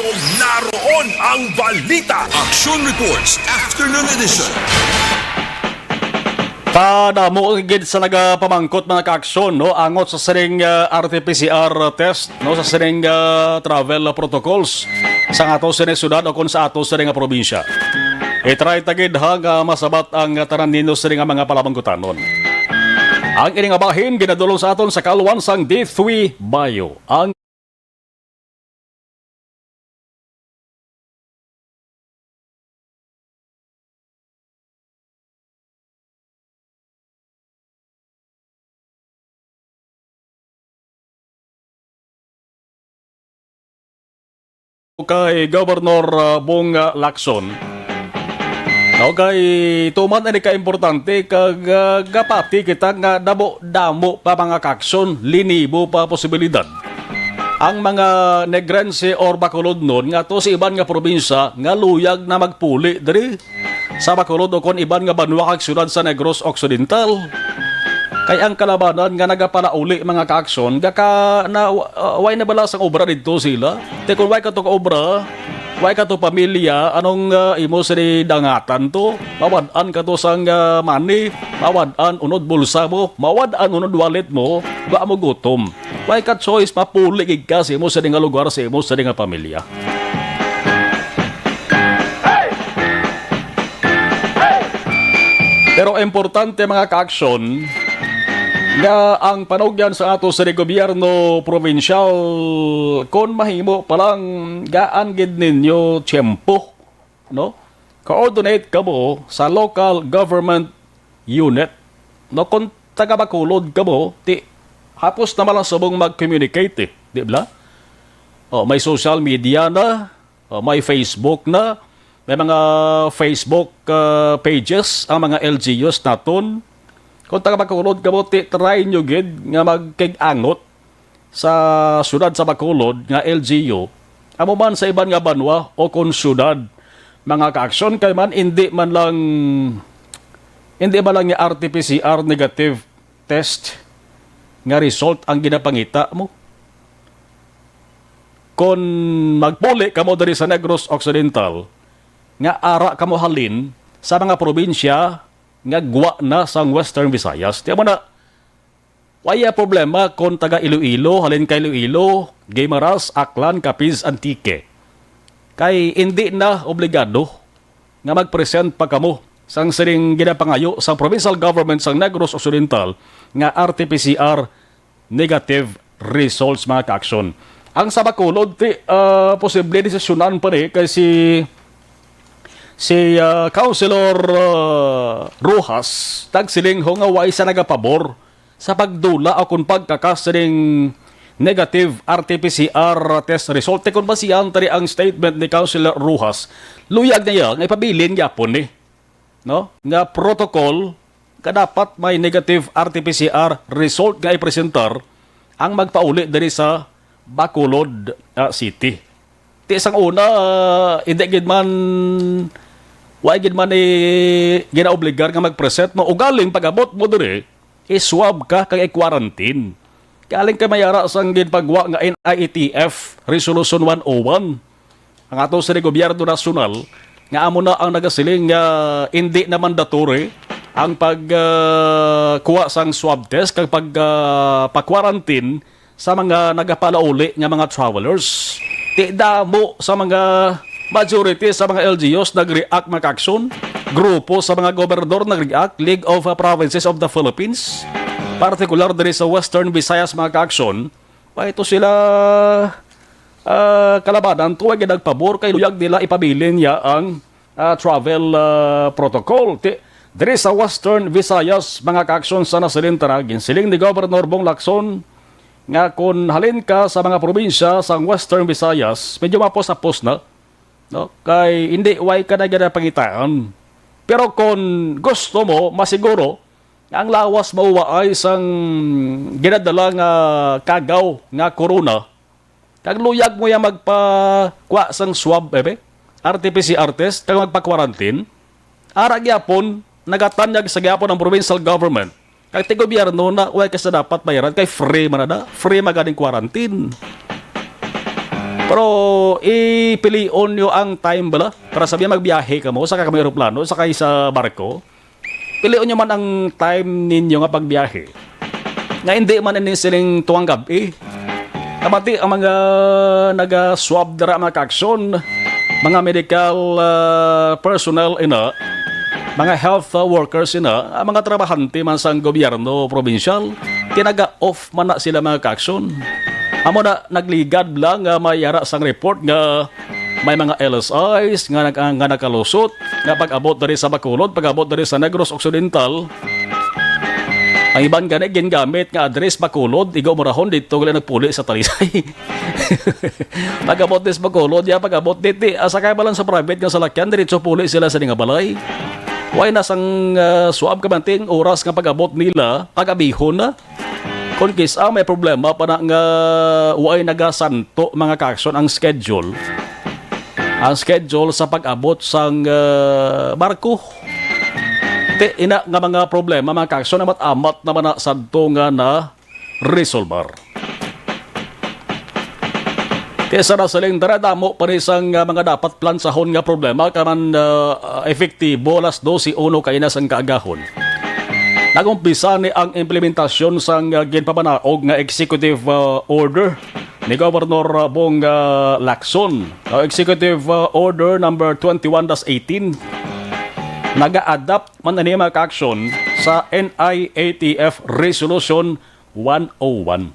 Naroon ang balita. Action Reports Afternoon Edition. Padamo gid sa nagapamangkot, mga kaaksyon, no, angot sa sining, ah, R T P C R test, no, sa sining, ah, travel protocols sa ato sining syudad o kung sa ato sining nga probinsya. I-try ta gid ha nga masabat ang tanan ninyo sining nga mga palamangkutanon. Ang ini nga bahin ginadulong sa aton sa kaluan sang D three Bio. Ang kay Governor, ah, Bong, ah, Lacson. Now, kay tuman ini ka importante kag, ah, gapati kita nga damo-damo pa, mga kaaksyon, linibo pa posibilidad ang mga Negrense or Bacolodnon nga to sa iban nga probinsya nga luyag na magpuli diri sa Bacolod o kon iban nga banwa kag syudad sa Negros Occidental. Kay ang kalabanan nga nagapalauli, mga kaaksyon, gaka na, uh, way na bala sang obra didto sila? Te, kung way ka to ka obra, way ka to pamilya, anong, uh, imo sini dangatan to? Mawad-an ka to sang, uh, money, mawad-an unod bulsa mo, mawad-an unod wallet mo, wa mo gutom. Way ka choice, mapuli gid ka sa imo sini nga lugar, sa imo sini nga pamilya. Pero importante, mga kaaksyon, nga ang panugyan sa ato sa gobyerno probinsyal, kon mahimo pa lang, gaan gid ninyo tiyempo, no? Coordinate kamo sa local government unit. No, kung taga Bacolod kamo, ti hapos naman lang subong mag-communicate, eh, di ba? Oh, may social media na, oh, may Facebook na, may mga Facebook, ah, pages ang mga L G Us naton. Kung taga Bacolod kamo, ti try nyo gid nga magkig-angot sa siyudad sa Bacolod nga L G U, amo man sa iban nga banwa o kon siyudad, mga kaaksyon, kay man indi man lang, indi man lang nga R T P C R negative test nga result ang ginapangita mo. Kon magpuli kamo diri sa Negros Occidental, nga ara kamo halin sa mga probinsya nga gwa na sang Western Visayas, di mo na, waya problema kon taga Iloilo, halin ka Iloilo, Guimaras, Aklan, Capiz, Antique. Kay indi na obligado nga mag-present pa kamo sang sining ginapangayo sang provincial government sang Negros Occidental nga R T P C R negative results, mga kaaksyon. Ang sa Bacolod, ti, ah, posible desisyonan pa ni kay si, si, ah, Councilor, ah, Rojas, nagsiling ho nga way sa nagapabor sa pagdula o kung pagkakas sining negative R T P C R test result. Te, kung basihan tani ang statement ni Councilor Rojas, luyag niya nga ipabilin gyapon ni, no, nga protocol nga dapat may negative R T P C R result nga ipresentar ang magpauli diri sa Bacolod, ah, City. Ti sang una, ah, hindi gid man, wa gid man i-, ginaobligar nga mag-present, no? Ugaling pag-abot mo diri, i-swab ka kag i-quarantine. Galing kay may ara sang ginpagwa nga N I E T F Resolution one oh one. Ang ato sa gobyerno nasyonal, nga amo na ang nagasiling nga indi na mandatory ang pag, ah, kuha sang swab test kag pag, ah, pa-quarantine sa mga nagapalauli nga mga travelers. Ti damo sa mga, majority sa mga L G Us nag-react, mga kaaksyon. Grupo sa mga gobernador nag-react, League of, ah, Provinces of the Philippines, partikular diri sa Western Visayas, mga kaaksyon. Pa ito sila, ah, kalabanan, tuwag nga nagpabor kay luyag nila ipabilin niya ang, ah, travel, ah, protocol. Ti-, diri sa Western Visayas, mga kaaksyon, sa nasilintara, ginsiling ni Governor Bong Lacson nga kon halin ka sa mga probinsya sa Western Visayas, medyo mapos-apos na, no? Kay hindi, way ka na gid pangitaan. Pero kon gusto mo masiguro nga ang lawas mauwaay sang ginadala nga kagaw nga corona, kag luyag mo ya magpakuha sang swab, ebe, R T P C R test, kag magpa-quarantine, ara gyapon, nagatanyag sa gyapon ang provincial government kag ti gobyerno na way ka sa dapat bayaran kay free man na, free man ganing quarantine. Pero ipilion nyo ang time bala para sa biya magbiyahe kamo, sakay kamo eroplano, sakay sa barko. Pilion nyo man ang time ninyo nga pagbiyahe nga hindi man ini siling tuwang gab-i. Kamati ang mga naga-swab dira, mga kaaksyon, mga medical, ah, personnel ina, mga health, ah, workers ina, ang mga trabahante man sang gobyerno probinsyal, tinaga-off man na sila, mga kaaksyon. Amo na, nagligad lang nga may ara sang report nga may mga L S Is nga nag-, nga nakalusot nga pag-abot diri sa Bacolod, pag-abot diri sa Negros Occidental. Ang iban gani gingamit nga address Bacolod, igo umurahon dito gali nagpuli sa Talisay. Pag-abot diri sa Bacolod, ya pag-abot diti, asa kay balan sa private nga salakyan, diretso puli sila sa nga balay. Way na sang, ah, suab kamanting oras nga pag-abot nila, pag-abihon na. Kon kis-a may problema pa na nga way nagasanto, mga kaaksyon, ang schedule, ang schedule sa pag-abot sang, ah, barko. Ti ina nga mga problema, mga kaaksyon, amat-amat naman na sadto nga na resolbar. Kaysa na siling dara, damo pa ni sang, ah, mga dapat plansahon nga problema ka man, ah, epektibo alas dose uno kaina sang kaagahon. Nag-umpisa ni ang implementasyon sang, ah, ginpamanaog nga executive, ah, order ni Governor, ah, Bong, ah, Lacson, ah, Executive, ah, Order number twenty-one dash eighteen. Naga-adapt man ani, mga kaaksyon, sa N I A T F Resolution one oh one.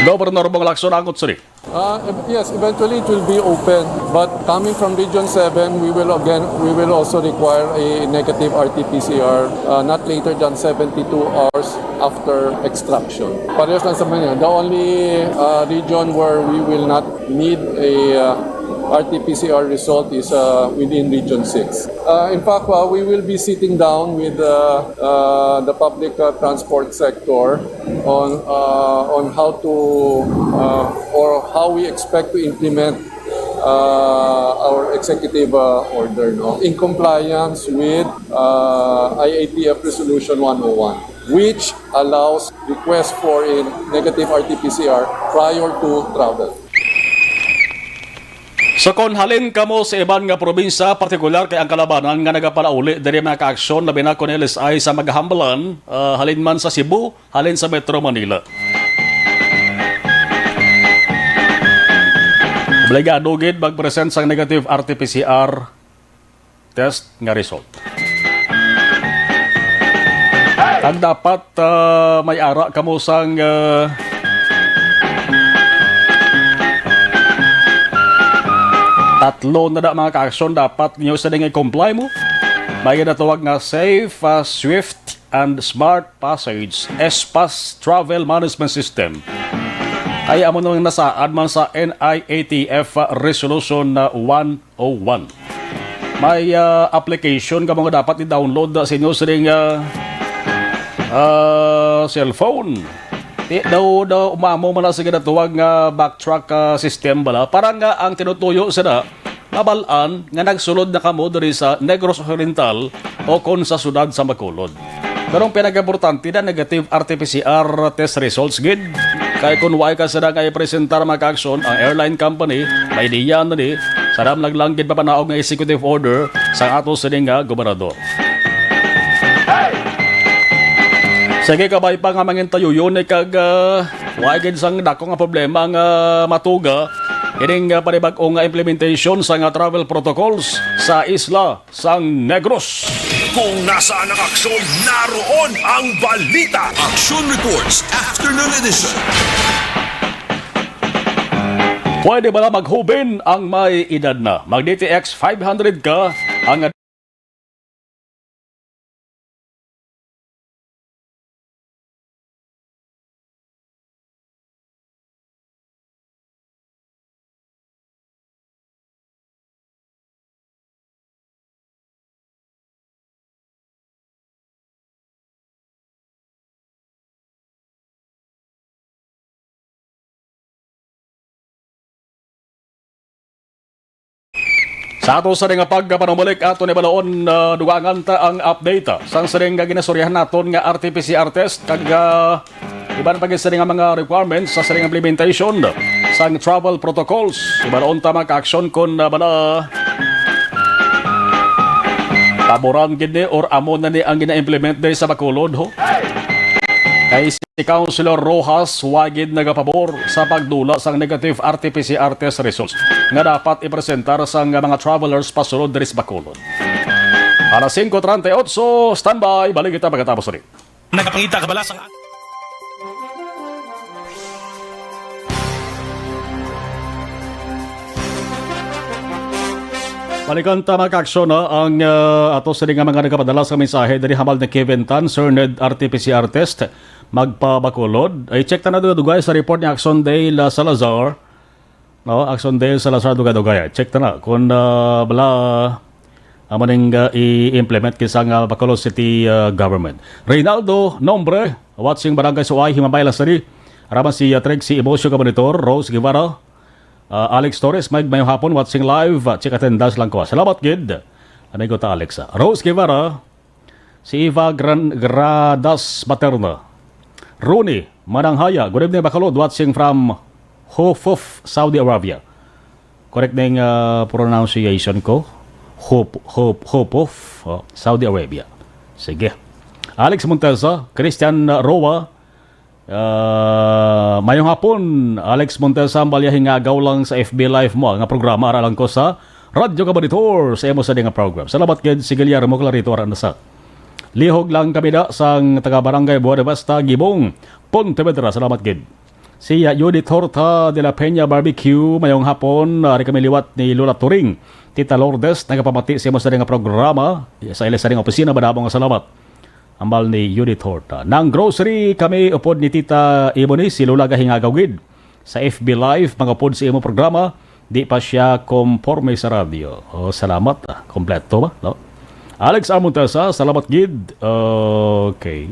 Governor Bong Lacson, angot sini. Uh, ev-, yes, eventually it will be open. But coming from Region seven, we will again, we will also require a negative R T P C R, uh, not later than seventy-two hours after extraction. Parehas lang sa Manila. The only, uh, region where we will not need a, uh, R T P C R result is, uh, within Region six. Uh, in fact, uh, we will be sitting down with, uh, uh, the public, uh, transport sector on, uh, on how to, uh, or how we expect to implement, uh, our executive, uh, order, no, in compliance with, uh, I A T F Resolution one oh one, which allows request for a negative R T P C R prior to travel. So, kon halin kamo sa iban nga probinsya, partikular kay ang kalabanan nga nagapalauli diri, mga kaaksyon, labi na kon L S I sa magahambalan, ah, halin man sa Cebu, halin sa Metro Manila, obligado gid mag-present sang negative R T P C R test nga result. Kag dapat, ah, may ara kamo sang, ah, tatlo na da, mga kaaksyon, dapat ninyo sila nga i-comply mo. May ginatawag nga safe, ah, swift, and Smart Passage, S-Pass Travel Management System. Kay amo nang nasaad man sa N I A T F Resolution na one oh one. May, ah, application kamo nga dapat i-download sa inyo sining, ah, ah, cellphone. Di daw, daw umamo man na sa ginatawag nga backtrack, ah, system bala. Para nga ang tinutuyo sila, mabal-an nga nagsulod na kamo diri sa Negros Occidental o kon sa siyudad sa Bacolod. Pero ang pinakaimportante na negative R T P C R test results gid. Kay kung way ka sila nga ipresentar, mga kaaksyon, ang airline company, may diyan na ni, sa dam naglanggit papanaog nga executive order sa ato sini nga gobernador. Sige, kabay pa nga mangintayuyon ni kag, ah, way gid sang dako nga problema nga matuga ining, ah, panibag-o nga implementation sa nga travel protocols sa isla sang Negros. Kung nasaan ang aksyon, naroon ang balita. Action Reports, Afternoon Edition. Pwede bala maghubin ang may edad na? Mag-D T X five hundred ka, ang Sa ato sa nga pagpanumalik, ato ni balaon, ah, dugangan ta ang update, ah, sang sining nga ginastoryahan naton nga R T P C R test kag, ah, Iban pa gid sini nga mga requirements sa sining implementation sang travel protocols. Iban unta mga ka-aksyon kung, ah, bala paboran gid ni or amo na ni ang gina-implement diri sa Bacolod, ho. Kay si Councilor Rojas wa gid nagapabor sa pagdula sang negative R T P C R test results nga dapat ipresentar sang mga travelers pasulod diri sa Bacolod. Alas singko treinta y ocho, standby, balik kita pagkatapos ulit. Nagapangita ka bala sang Balikan ta, mga ka-aksyon, ha, ang, ah, ato sini nga mga nagkapadala sa mensahe diri, hambal ni Kevin Tan, Sir, need R T P C R test, magpabakulod. I-check ta na dugay-dugay sa report ni Action Dale, ah, Salazar. No, Action Dale Salazar, dugay-dugay. Check ta na kung, ah, bala, amo ning, ah, i-implement kisa nga Bacolod City, ah, government. Reynaldo Nombre, watching Barangay Suay, Himamaylan City. Araman si, ah, Trixie Emocio ka monitor, Rose Guevara, ah, Alex Torres, may mayong hapon, watching live, ah, check attendance lang ko. Salamat gid, amigo ta Alex, ah. Rose Guevara, si Eva Gran-, Gradas Materna. Rooney Mananghaya, good evening, Bacolod, watching from Hufuf, Saudi Arabia. Correct na yung, ah, pronunciation ko. Huf-, Huf-, Hufuf, oh, Saudi Arabia. Sige. Alex Montesa, Christian Roa, ah, mayong hapon, Alex Montesa, ang balya hingagaw lang sa F B Live mo, nga programa, ara lang ko sa Radyo Kabaditor, sa imo sa nga program. Salamat gid si Guillermo Clarito, ara na sa. Lihog lang kami da sang taga Barangay Buenavista, Gibong, Pontevedra. Salamat gid. Si, ah, Judith Horta de la Peña Barbecue, mayong hapon, ari kami liwat ni Lola Turing. Tita Lourdes, nagapamati sa imo sa nga programa, sa ila sa nga opisina, madamo nga salamat. Hambal ni Judith Horta. Nang grocery kami upod ni Tita Ebony, si Lola gahingagaw gid. Sa F B Live, magupod sa imo programa, di pa siya komporme sa radyo. Oh, salamat, ah. Kompleto ba, no? Alex Amontesa, salamat gid. Okay.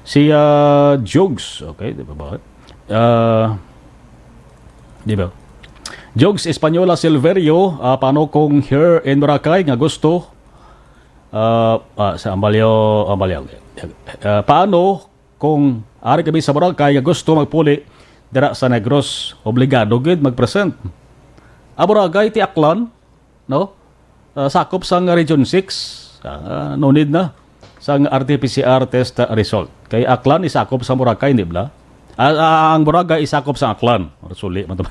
Si, ah, Jugs, okay, di ba ba? Ah, di ba? Jugs Española Silverio, ah, paano kung here in Boracay nga gusto? Ah, ah, sa Ambalyo, Ambalyo. Ah, paano kung ari kami sa Boracay nga gusto magpuli dira sa Negros? Obligado gid mag-present. Ang Boracay ti Aklan, no? Ah, sakop sang Region six. Ah, no need na sang R T P C R test result. Kay Aklan isakop sa Boracay, di ba? Ah, ah, ang Boracay isakop sa Aklan. Suli man to.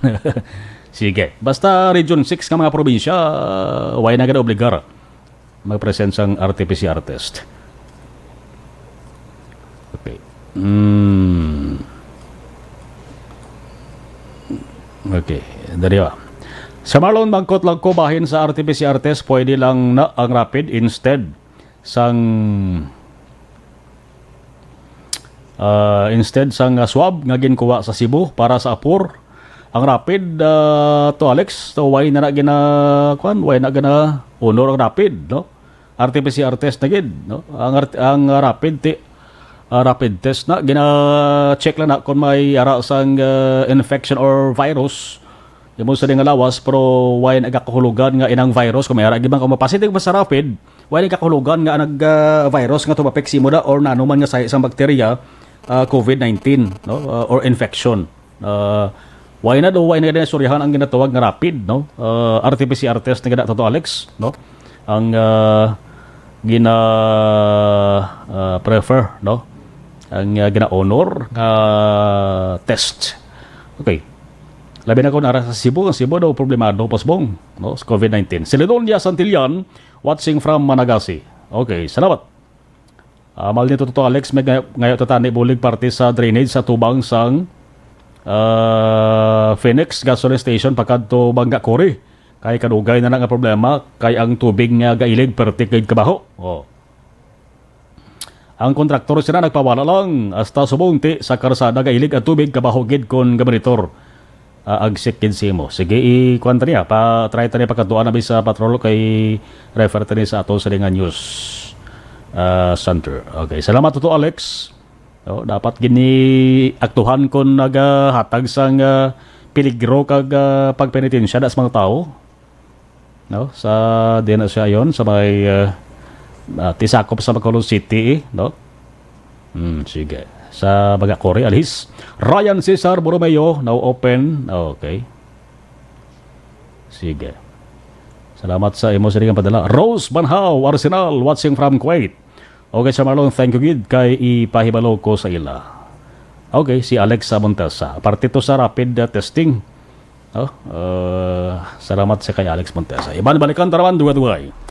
Sige. Basta Region six nga mga probinsya, ah, wala na gid obligar mag-present sang R T P C R test. Okay. Mm. Okay, dali ba? Sa Marlon, mangkot lang ko, bahin sa R T P C R test, pwede lang na ang rapid instead sang, ah, instead sang, ah, swab nga ginkuha sa Cebu para sa Apur. Ang rapid, ah, to Alex, to why na na gina, kuan, why na gina honor ang rapid, no? R T P C R test na gid, no? Ang art-, ang rapid ti-, ah, rapid test na, gina-check lang na kung may ara sang, ah, infection or virus. Imo sa nga lawas, pero wala nagakahulugan nga inang virus, kung may ara gid man, kung mapositive ba sa rapid, wala nagakahulugan nga nag, ah, virus nga tumapik sa imo da or nano man nga sahi sang bakterya, ah, COVID nineteen, no? Ah, or infection. Ah, wala na daw, wala na gid istoryahan ang ginatawag nga rapid, no? Ah, R T P C R test na gid na, Toto Alex, no? Ang, ah, gina, ah, prefer, no? Ang, ah, gina-honor nga test. Okay. Labi na kung ara sa Cebu, ang Cebu daw problemado, pasbong, no? Sa COVID nineteen. Si Lidonia Santillan, watching from Managasi. Okay, salamat. Ah, mal nito to, Alex, may ngay-, ngayo ta tani bulig parte sa drainage sa tubang sang, ah, Phoenix Gasoline Station pakadto Bangga Cory. Kay kadugay na na nga problema, kay ang tubig nga gailig perti kay kabaho. Oh. Ang kontraktor sila nagpawala lang, hasta subong ti sa karsada gailig ang tubig, kabaho gid kon gamonitor. Ah, agsik gid si imo. Sige, i-kuan ta niya, pa-try ta niya pagkatuan na sa patrol kay refer ta niya sa ato sa nga news, ah, center. Okay, salamat to, Alex. Oh, dapat gini aktuhan kon nagahatag sang, ah, peligro kag, ah, pagpenitensya da sa mga tawo. No? Sa, di na siya yon, sa may, ah, ah, tisakop sa Bacolod City, eh, no? Hmm, sige. Sa Bagakuri, Alhis. Ryan Cesar Borromeo, now open. Okay. Sige. Salamat sa imo sining padala. Rose Banhaw, Arsenal, watching from Kuwait. Okay, Sir Marlon, thank you gid kay ipahibalo ko sa ila. Okay, si Alex Montesa. Parte to sa rapid, uh, testing. Oh, uh, salamat sa kay Alex Montesa. Iban balikan ta naman, dugay-dugay.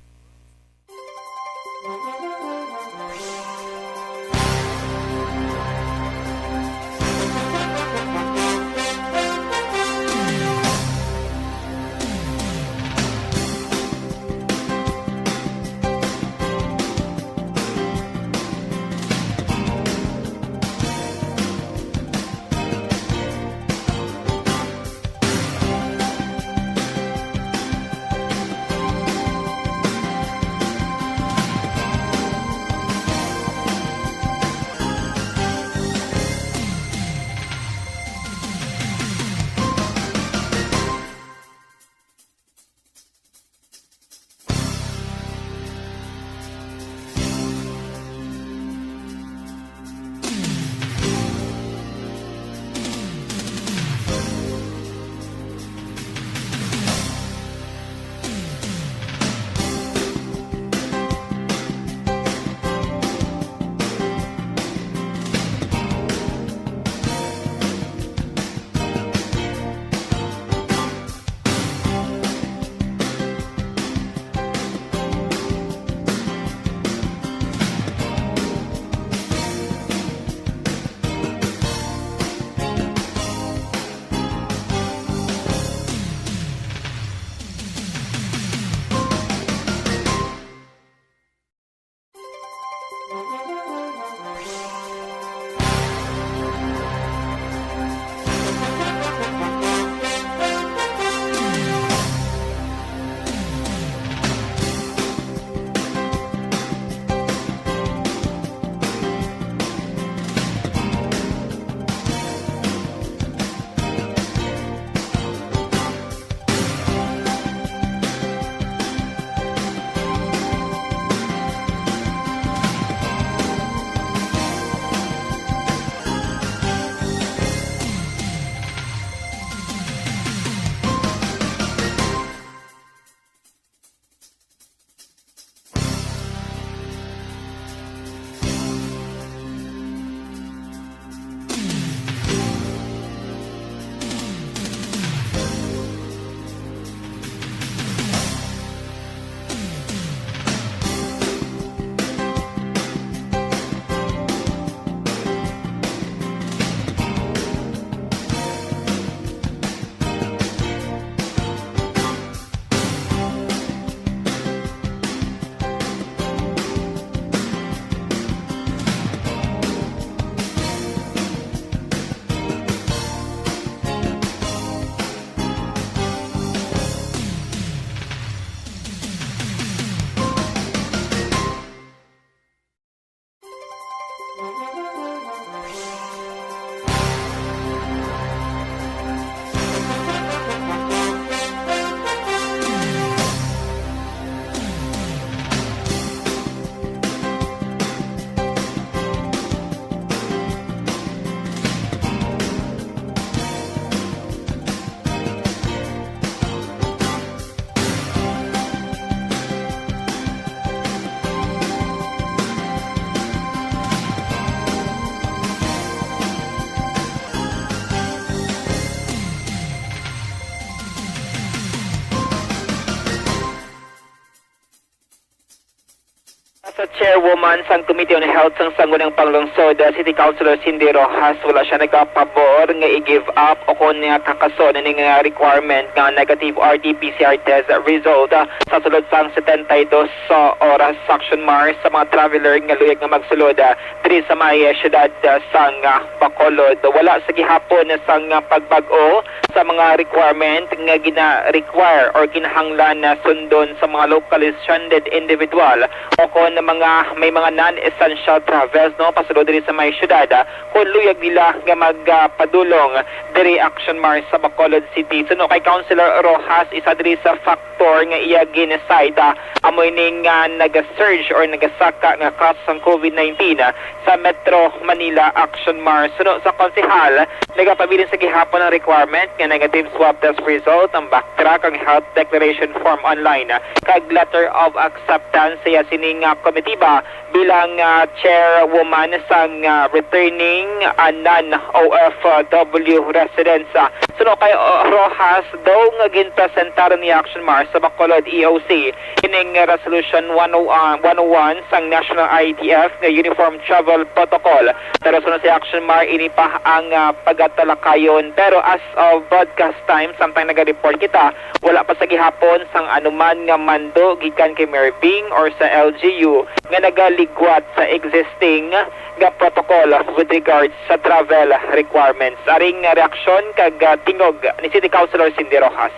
Sa chairwoman sang Committee on Health sang Sangguniang Panglungsod, uh, City Councilor Cindy Roxas, wala sia nagapabor nga i-give up o kon nga kakason ini nga requirement nga negative R T P C R test result, uh, sa sulod sang setenta y dos, uh, oras sa action march sa mga traveler nga luyag nga magsulod, uh, diri sa may, uh, siyudad, uh, sang, uh, Bacolod. Wala sa gihapon sang, uh, pagbag-o sa mga requirement nga gina-require or kinahanglan na sundon sa mga locally stranded individual o kon mga, may mga non-essential travels, no, pasulod diri sa may syudad, ah, kung luyag nila nga magpadulong diri Action Mart sa Bacolod City. Suno kay Councilor Rojas, isa diri sa factor nga iya gin-cite, ah, amo ining, ah, nag-surge or nagasaka nga kaso sang COVID nineteen, ah, sa Metro Manila Action Mart. Suno sa konsehal, nagapabilin sa gihapon ang requirement nga negative swab test result, ang backtrack, ang health declaration form online, ah, kag letter of acceptance sa iya sining, ah, komitiba bilang, ah, chairwoman sang, ah, returning, ah, non-O F W residents. Ah, suno kay, ah, Rojas, daw nga ginpresentar ni Action Mart sa Bacolod E O C ining Resolution one oh, ah, one oh one sang National I T F nga Uniform Travel Protocol. Pero suno sa Action Mart, ini pa ang, ah, pagatalakayon. Pero as of broadcast time, samtang naga-report kita, wala pa sa gihapon sang anuman nga mando gikan kay Mayor Bing or sa L G U nga nagaligwat sa existing nga protocol with regards sa travel requirements. Aring reaksyon kag, ah, tingog ni City Councilor Cindy Rojas.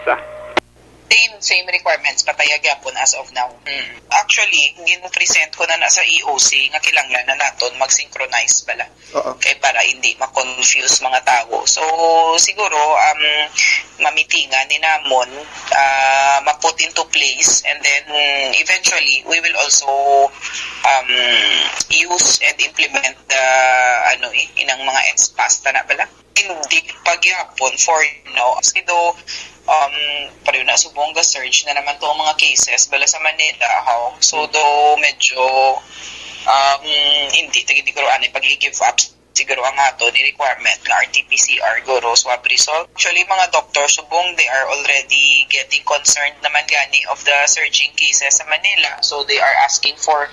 Same, same requirements, pataya gyapon as of now. Mm. Actually, gin-present ko na na sa E O C nga kinahanglan na naton mag-synchronize bala. Oo. Kay para hindi ma-confuse mga tawo. So, siguro, um, mamitingan ni namon, ah, ma-put into place, and then eventually, we will also, um, use and implement the, ano eh, inang mga S PAS, tana bala? Hindi pa gyapon for now. Kasi do, um, pareho na subong ga-surge na naman to ang mga cases bala sa Manila, how? So, do medyo, um, hindi, tagi di ko ani pag-give up siguro ang ato ni requirement na R T P C R guro swab result. Actually, mga doktor subong, they are already getting concerned naman gani of the surging cases sa Manila. So, they are asking for,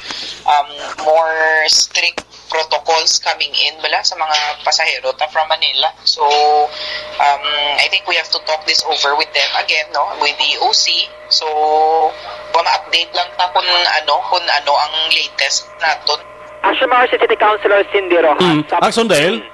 um, more strict protocols coming in bala sa mga pasahero ta from Manila. So, um, I think we have to talk this over with them again, no, with E O C. So, ma-update lang ta kung ano, kung ano ang latest naton. Action Mart City Councilor Cindy Rojas. Mm. Sa Action Dale?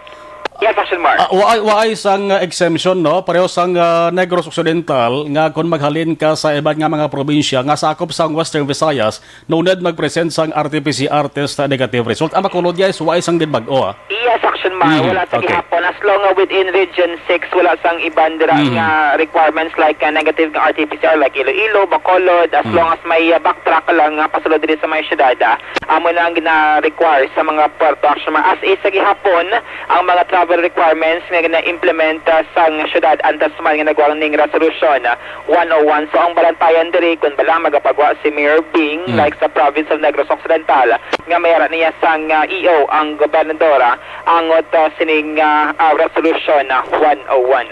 Yes, Action Mart. Ah, waay, waay sang, ah, exemption, no? Pareho sang, ah, Negros Occidental nga kung maghalin ka sa iban nga mga probinsya nga sakop sang Western Visayas, no need mag-present sang R T P C R test na negative result. Ang Bacolod, guys, waay sang ginbag-o, ah. Yes, Action Mart. Mm, wala sa okay. Gihapon. As long as within Region six, wala sang iban dira Mm. nga requirements like, uh, negative nga R T P C R, like Iloilo, Bacolod, as Mm. long as may, uh, backtrack lang nga pasulod diri sa may syudad, ah, amo na ang gina-require sa mga puerto, Action Mart. As is sa gihapon, ang mga travel requirements nga gina-implement, ah, sang syudad antes man nga nagwang ning resolution, ah, one oh one. So, ang balantayan diri, kung bala magapagwa si Mayor Bing, Mm. like sa province of Negros Occidental, nga may ara niya sang, ah, E O ang gobernador, ah, angot, ah, sining, ah, ah, resolution, ah, one oh one.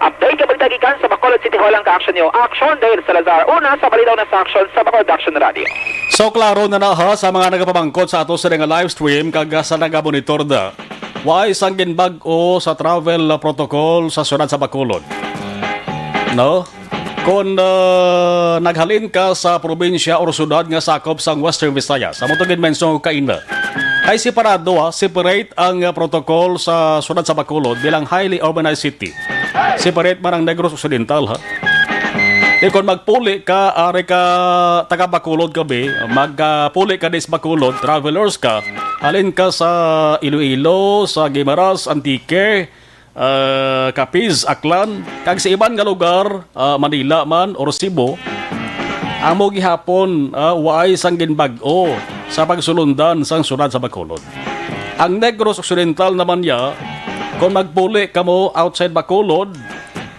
Update ka magdagikan sa Bacolod City Hall ang ka-action niyo. Action, Dale Salazar. Una sa balita, una sa action sa Bacolod Action Radio. So, klaro na na, ha, sa mga nagapamangkot sa ato sa nga live stream kag sa nagamonitor da. Waay sang ginbag-o sa travel protocol sa siyudad sa Bacolod. No? Kon, ah, naghalin ka sa probinsya or syudad nga sakop sang Western Visayas, amo to gid mention ko kaina. Kay separado, ha, separate ang, ah, protocol sa syudad sa Bacolod bilang highly urbanized city. Separate man ang Negros Occidental, ha. Di kon magpuli ka, ari ka taga Bacolod ka, bi, magpuli ka dis Bacolod, travelers ka, halin ka sa Iloilo, sa Guimaras, Antique, ah, Capiz, Aklan, kag sa iban nga lugar, ah, Manila man or Cebu, amo gihapon, ah, waay sang ginbag-o sa pagsulundan sang siyudad sa Bacolod. Ang Negros Occidental naman niya, kung magpuli kamo outside Bacolod,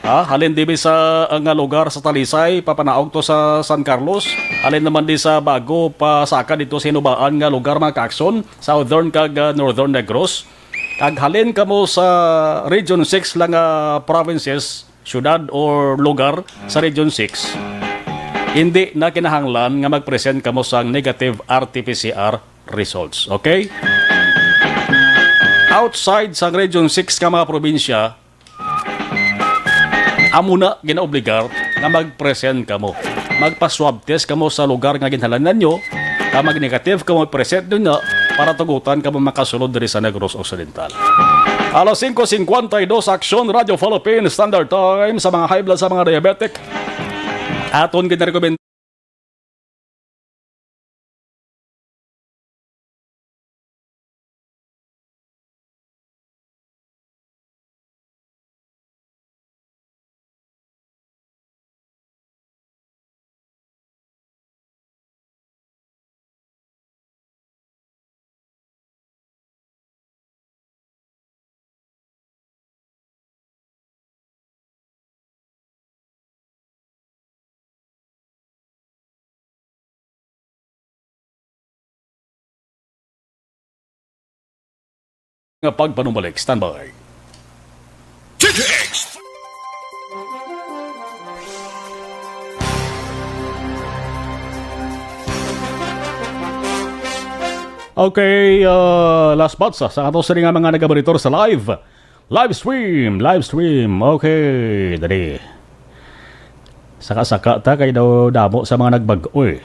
ah, halin dibi sa, ah, nga lugar sa Talisay, papanaog to sa San Carlos, halin naman di sa Bago, pasaka dito sa Hinubaan nga lugar, mga kaakson, Southern kag, ah, Northern Negros. Kag halin kamo sa Region six lang nga provinces, syudad or lugar sa Region six, hindi na kinahanglan nga mag-present kamo sang negative R T P C R results. Okay? Outside sang Region six nga mga probinsya, amo na ginaobligar nga mag-present kamo. Magpa-swab test kamo sa lugar nga ginhalanan nyo, kag mag-negative kamo, present nyo na para tugutan kamo makasulod diri sa Negros Occidental. Alas singko singkwenta y dos, Aksyon, Radyo Philippine Standard Time, sa mga high blood, sa mga diabetic. Aton ginarekomenda nga pagpanumbalik. Standby. Okay, uh, last batch sa, sa ato sini nga mga nagamonitor sa live. Live stream, live stream. Okay, dali. Saka-saka ta kay daw damo sa mga nagbag-o eh.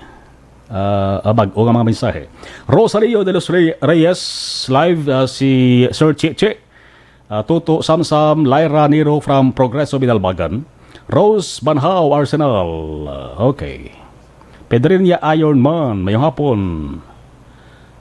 Ah, ah, bag-o nga mga mensahe. Rosalio de los Rey-, Reyes, live, ah, si Sir Chichi. Ah, Tuto Samsam, Lyra Nero from Progreso, Binalbagan. Rose Banhao, Arsenal. Ah, okay. Pedrinia Iron Man, mayong hapon.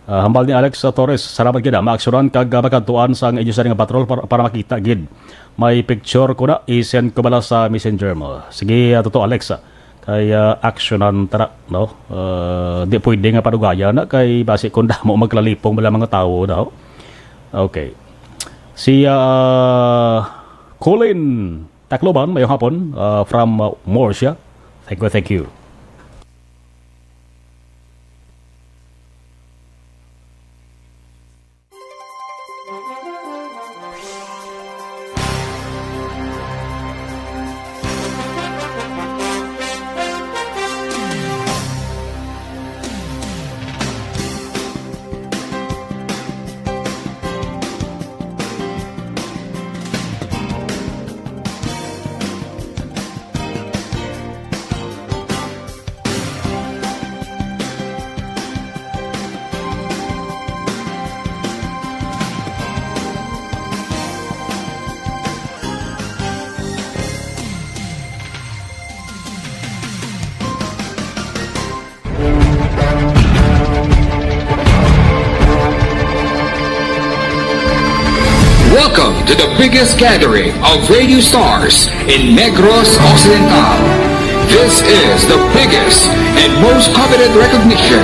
Ah, hambal ni Alex Torres, salamat gid, ah. Maaksyonan kag, ah, makadtuan sang inyo sini nga patrol para, para makita gid. May picture ko na, i-send ko bala sa messenger mo. Sige, ah, Tuto Alex, ah. Kay, ah, aksyonan tara, no? Ah, di pwede nga padugayan na kay basi kung damo maglalipong bala mga tawo daw. Okay. Si, ah, Colin Tacloban, mayong hapon, ah, from, ah, Murcia. Thank you, thank you. Welcome to the biggest gathering of radio stars in Negros Occidental. This is the biggest and most coveted recognition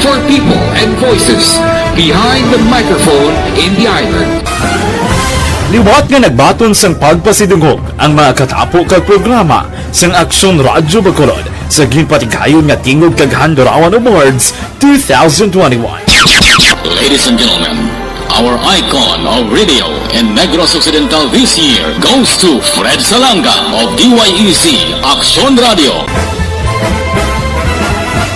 for people and voices behind the microphone in the island. Liwat nga nagbaton sang pagpasidungog ang mga katapo kag programa sang Aksyon Radyo Bacolod sa ginpatigayon nga Tingog kag Handurawan Awards two thousand twenty-one. Ladies and gentlemen, our icon of radio in Negros Occidental this year goes to Fred Salanga of D Y E Z Aksyon Radio.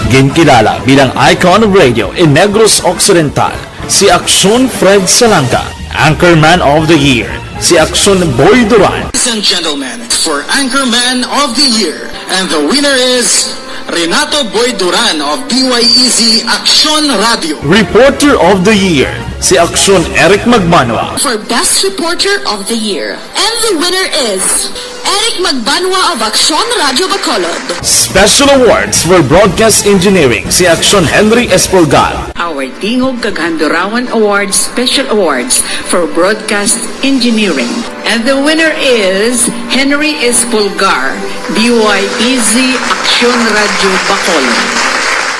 Ginkilala bilang icon of radio in Negros Occidental si Aksyon Fred Salanga, Anchorman of the Year si Aksyon Boy Duran. Ladies and gentlemen, for Anchorman of the Year, and the winner is Renato Boy Duran of D Y E Z Aksyon Radio. Reporter of the Year si Aksyon Eric Magbanwa. For Best Reporter of the Year, and the winner is Eric Magbanwa of Aksyon Radio Bacolod. Special Awards for Broadcast Engineering si Aksyon Henry Espolgar. Our Tingog kag Handurawan Awards Special Awards for Broadcast Engineering. And the winner is Henry Espolgar, D Y E Z Aksyon Radio Bacolod.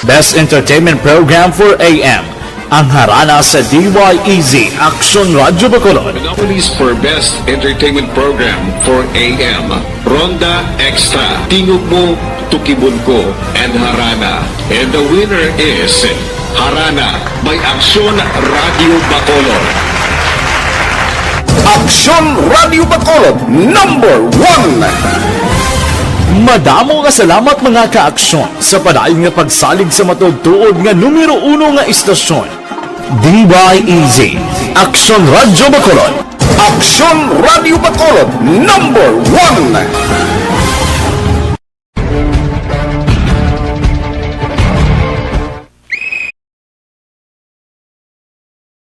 Best Entertainment Program for A M, ang Harana sa D Y E Z Aksyon Radio Bacolod. The nominees for Best Entertainment Program for A M, Ronda Extra, Tingog Mo, Tukibon Ko, and Harana. And the winner is Harana by Aksyon Radio Bacolod. Aksyon Radio Bacolod, number one. Madamo nga salamat, mga ka-aksyon, sa padayon nga pagsalig sa matuod-tuod nga numero uno nga istasyon, D Y E Z, Aksyon Radyo Bacolod. Aksyon Radyo Bacolod, number one.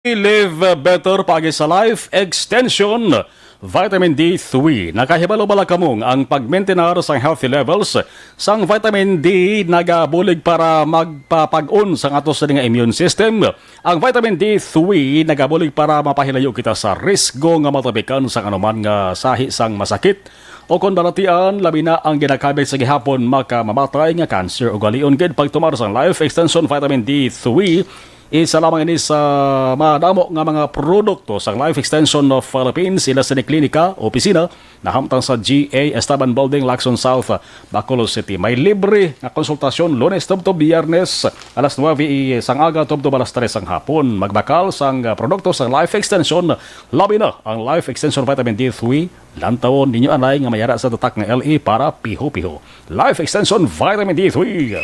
Live Better paagi sa Life Extension Vitamin D three. Nakahibalo bala kamo nga ang pagmintinar sang healthy levels sang vitamin D nagabulig para magpapag-on sang ato sini nga immune system? Ang vitamin D three nagabulig para mapahilayo kita sa risgo nga matapikan sang anuman nga sahi sang masakit o kon balatian, labi na ang ginakabig sa gihapon makamamatay nga cancer. Ugalion gid pagtumar sang Life Extension Vitamin D three Isa lamang ini sa madamo nga mga produkto sang Life Extension of Philippines, ila sini klinika, opisina, nahamtang sa G A Estaban Building, Lacson South, Bacolod City. May libre nga konsultasyon Lunes tubtob Biyernes, alas nuebe sang aga tubtob alas tres sang hapon. Magbakal sang, ah, produkto sang Life Extension, labi na ang Life Extension Vitamin D three. Lantawon ninyo anay nga may ara sa tatak nga L E para piho-piho. Life Extension Vitamin D three.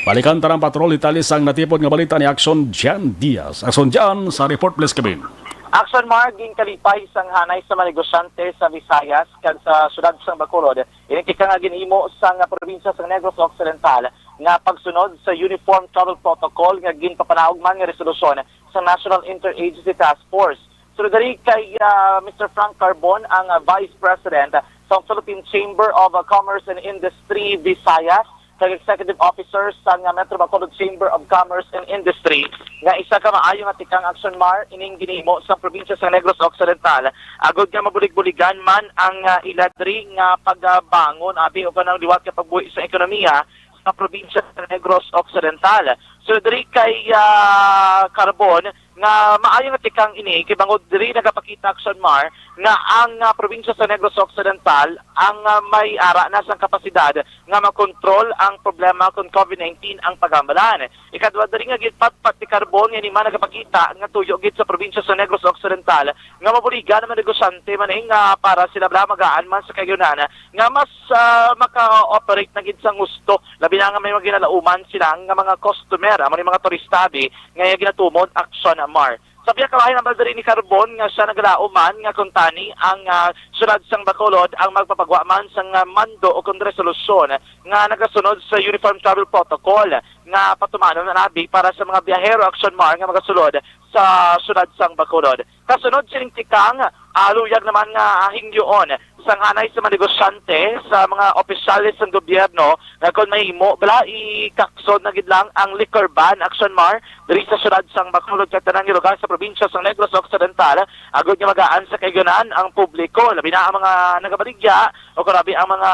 Balikan ta ang patrol, detalye sang natipon nga balita ni Action Jan Diaz. Action Jan, sa report, please, Kevin. Action Mar, ginkalipay sang hanay sa mga negosyante sa Visayas kag sa siyudad sang Bacolod. Ini tikang nga ginhimo sang probinsya sa Negros Occidental nga pagsunod sa Uniform Travel Protocol nga ginpapanaog man nga resolusyon sa National Interagency Task Force. So, diri kay, ah, Mister Frank Carbon, ang, ah, Vice President sa Philippine Chamber of, ah, Commerce and Industry Visayas, kag Executive Officer sa, ah, Metro Bacolod Chamber of Commerce and Industry, nga isa ka maayo nga tikang Action Mar ining ginhimo sa probinsya sa Negros Occidental, agud nga mabulig-buligan man ang, ah, ila diri nga pagbangon abi o kanang liwat nga pagbuhi sa ekonomiya sa probinsya sa Negros Occidental. So, diri kay, ah, Carbon, nga maayo nga tikang ini, kay bangod diri nagapakita, Action Mar, nga ang, ah, probinsya sa Negros Occidental ang, ah, may ara na sang kapasidad nga makontrol ang problema kon COVID nineteen ang paghambalan. Ikadua, diri nga ginpatpat ni Carbon nga ini man nagapakita nga tuyo gid sa probinsya sa Negros Occidental nga mabuligan ang mga negosyante man, eh, nga para sila bala magaan man sa kayunan nga mas, ah, maka-operate na gid sang husto, labi na nga may mga ginalauman sila nga mga customer, amo ni mga turista abi nga iya ginatumon, Action Mar. Sa pihak ka bahin, hambal diri ni Carbon nga sia nagalaom man nga kuntani ang, ah, siyudad sang Bacolod ang magpapagwa man sang, ah, mando o kon resolusyon nga nagasunod sa Uniform Travel Protocol nga patumanon na abi para sa mga biyahero, Action Mar, nga magasulod sa siyudad sang Bacolod. Kasunod sining tikang, ah, luyag naman nga hingyoon sang hanay sa mga negosyante, sa mga opisyales sang gobyerno, nga kon mahimo bala, ikaksod na gid lang ang liquor ban, Action Mar, diri sa siyudad sang Bacolod kag tanan nga lugar sa probinsya sang Negros Occidental, agud nga magaan sa kayunan ang publiko, labi na ang mga nagabaligya o kon abi ang mga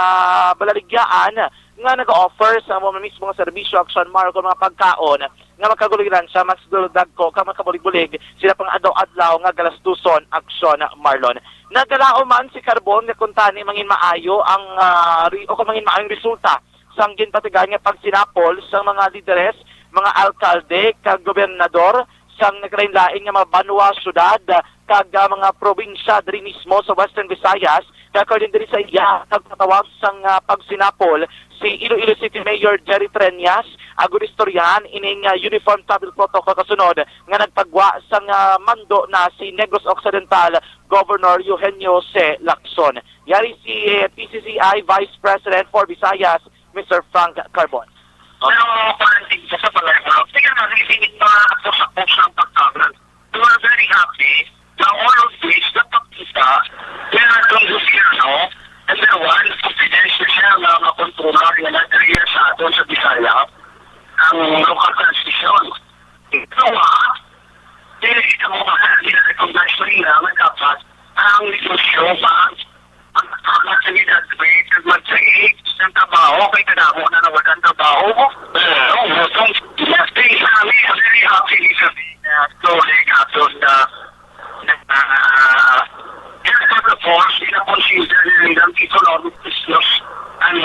balaligyaan nga nag-offer sa amo mismo nga serbisyo, Action Mar, o kon mga pagkaon nga makagulog-ilansya, mas dagko kag makabulig-bulig sila pang adlaw-adlaw nga galastuson, Action Marlon. Nagalaom man si Carbon nga kuntani mangin maayo ang, ah, ri-, o kung mangin maayong resulta sang ginpatigayon nga pagsinapol sang mga lideres, mga alkalde, kag gobernador sang nagkalain-lain nga mga banwa, syudad, kag, ah, mga probinsya diri mismo sa Western Visayas, kag according diri sa iya, nagpatawag sang, ah, pagsinapol si Iloilo City Mayor Jerry Treñas, agud istoryahan ining, ah, Uniform Travel Protocol kasunod nga nagpagwa sang, ah, mando na si Negros Occidental Governor Eugenio C. Lacson. Yari si, eh, P C C I Vice President for Visayas, Mister Frank Carbon. Pero, parang, sa palagay ko, sige, mag-isingit pa ako sa puso ang pagtawag. We were very happy na all of this napakita nila itong gobyerno, number one, confidential siya nga makontrolar nga nag-react sa aton sa Bisaya ang local transmission. Ikaw, ah, dili ka mo ba nila-recognize mo nila nga dapat ang negosyo ba ang aktibidad, wait, mag-create ng trabaho kay kadamo na nawalan trabaho. Oo, so, last day sa amin, very happy sa, uh, story, kaso na, ah, first of all, sila consider nilang economic issues ang,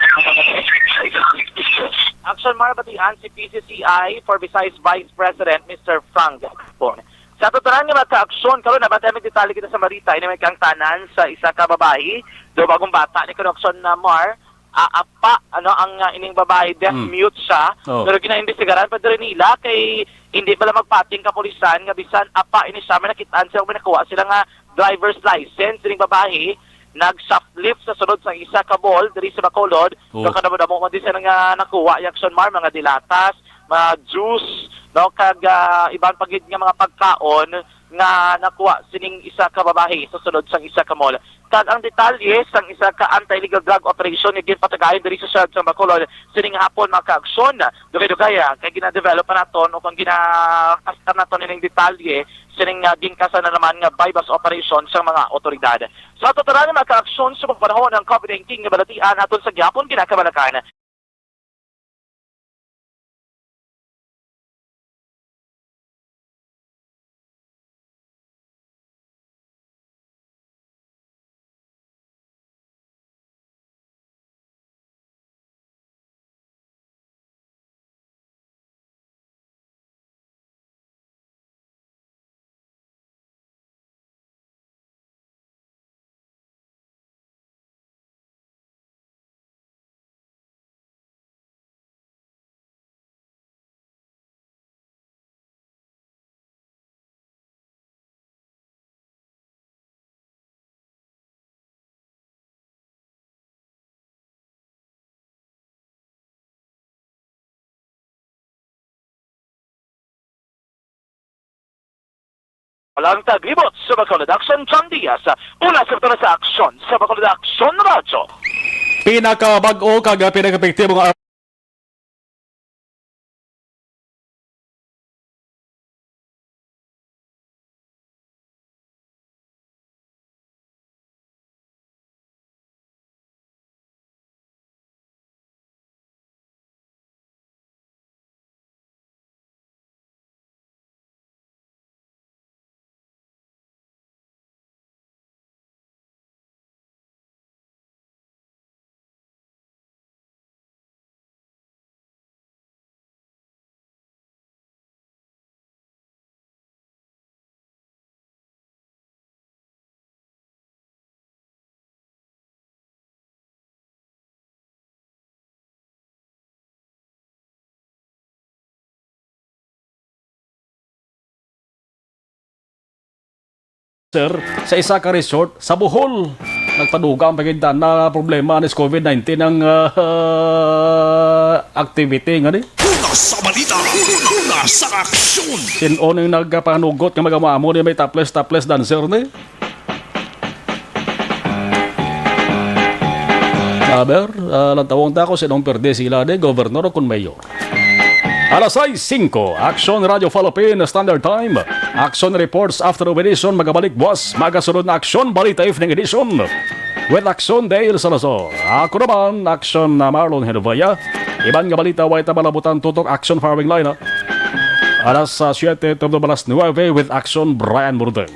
ang mga effect sa economic issues. Action Mar, batian si P C C I for Visayas Vice President, Mister Frank Carbon. Sa aton tanan nga mga ka-aksyon, karon nabati ang detalye kita sa balita, ini may kaangtanan sa isa ka babayi, daw bagong bata ni Connection na Mar, ah, apa, ano, ang, ah, ining babayi, deaf Mm. mute siya, Oh. pero ginaimbestigaran pa diri nila kay hindi pala magpating kapulisan nga bisan apa ini siya, may nakitaan sila, may nakuha sila nga driver's license ining babayi, nag-shoplift sa sulod sa isa ka mall diri sa Bacolod, Oh. so kadamo-damo man din sila nga nakuha, Action Mar, mga dilatas, mga juice, no, kag, ah, iban pa gid nga mga pagkaon nga nakuha sining isa ka babayi sa sulod sang isa ka mall. Kag ang detalye sang isa ka anti-illegal drug operation nga ginpatagayon diri sa siyudad sa Bacolod sining hapon, mga ka-aksyon. Dugay-dugay, ah, kay gina-develop pa naton o kung gina-kastar naton ining detalye sining, ah, ginkasan na naman nga buy-bust operation sang mga otoridad. Sa aton tanan, mga ka-aksyon, sa mga panahon ang COVID nineteen nga balatian aton sa gihapon ginakabalakan. Lang taglibot sa Bacolod Aksyon, John Diaz. Una sa butang sa Aksyon sa Bacolod Aksyon Radyo. Pinakabag-o kag pinakaepektibo nga Sir, sa isa ka resort sa Bohol, nagpadugang pa gid na problema ni COVID nineteen ang, ah, activity nga ni. Una sa balita, una sa aksyon. Sin-o ning nagpanugot nga mag-amo-amo ni may topless, topless dancer ni? Aber, ah, lantawon ta ko sin-ong perde sila ni, gobernador o kon mayor. Alas sais singko, Aksyon Radio Philippine Standard Time. Aksyon Reports Afternoon Edition, magabalik buwas, magasunod na Aksyon Balita Evening Edition with Aksyon Dale Salazar. Ako naman, Aksyon na Marlon Henovaya. Iban nga balita, way ta malabutan tutok Aksyon Firing Line, ha? Alas, ah, siyete, tubtob alas nuwebe with Aksyon Brian Murden.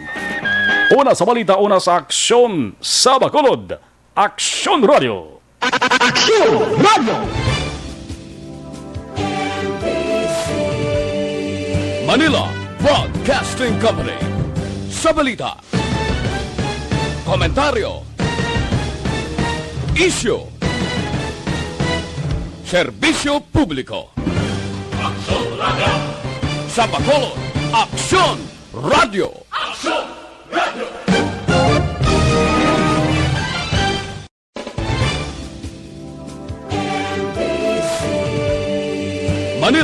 Una sa balita, una sa aksyon sa Bacolod. Aksyon Radio. Aksyon Radio. Manila Broadcasting Company. Sa balita, komentaryo, isyu, serbisyo publiko. Aksyon Radio. Sa Bacolod, Aksyon Radio. Aksyon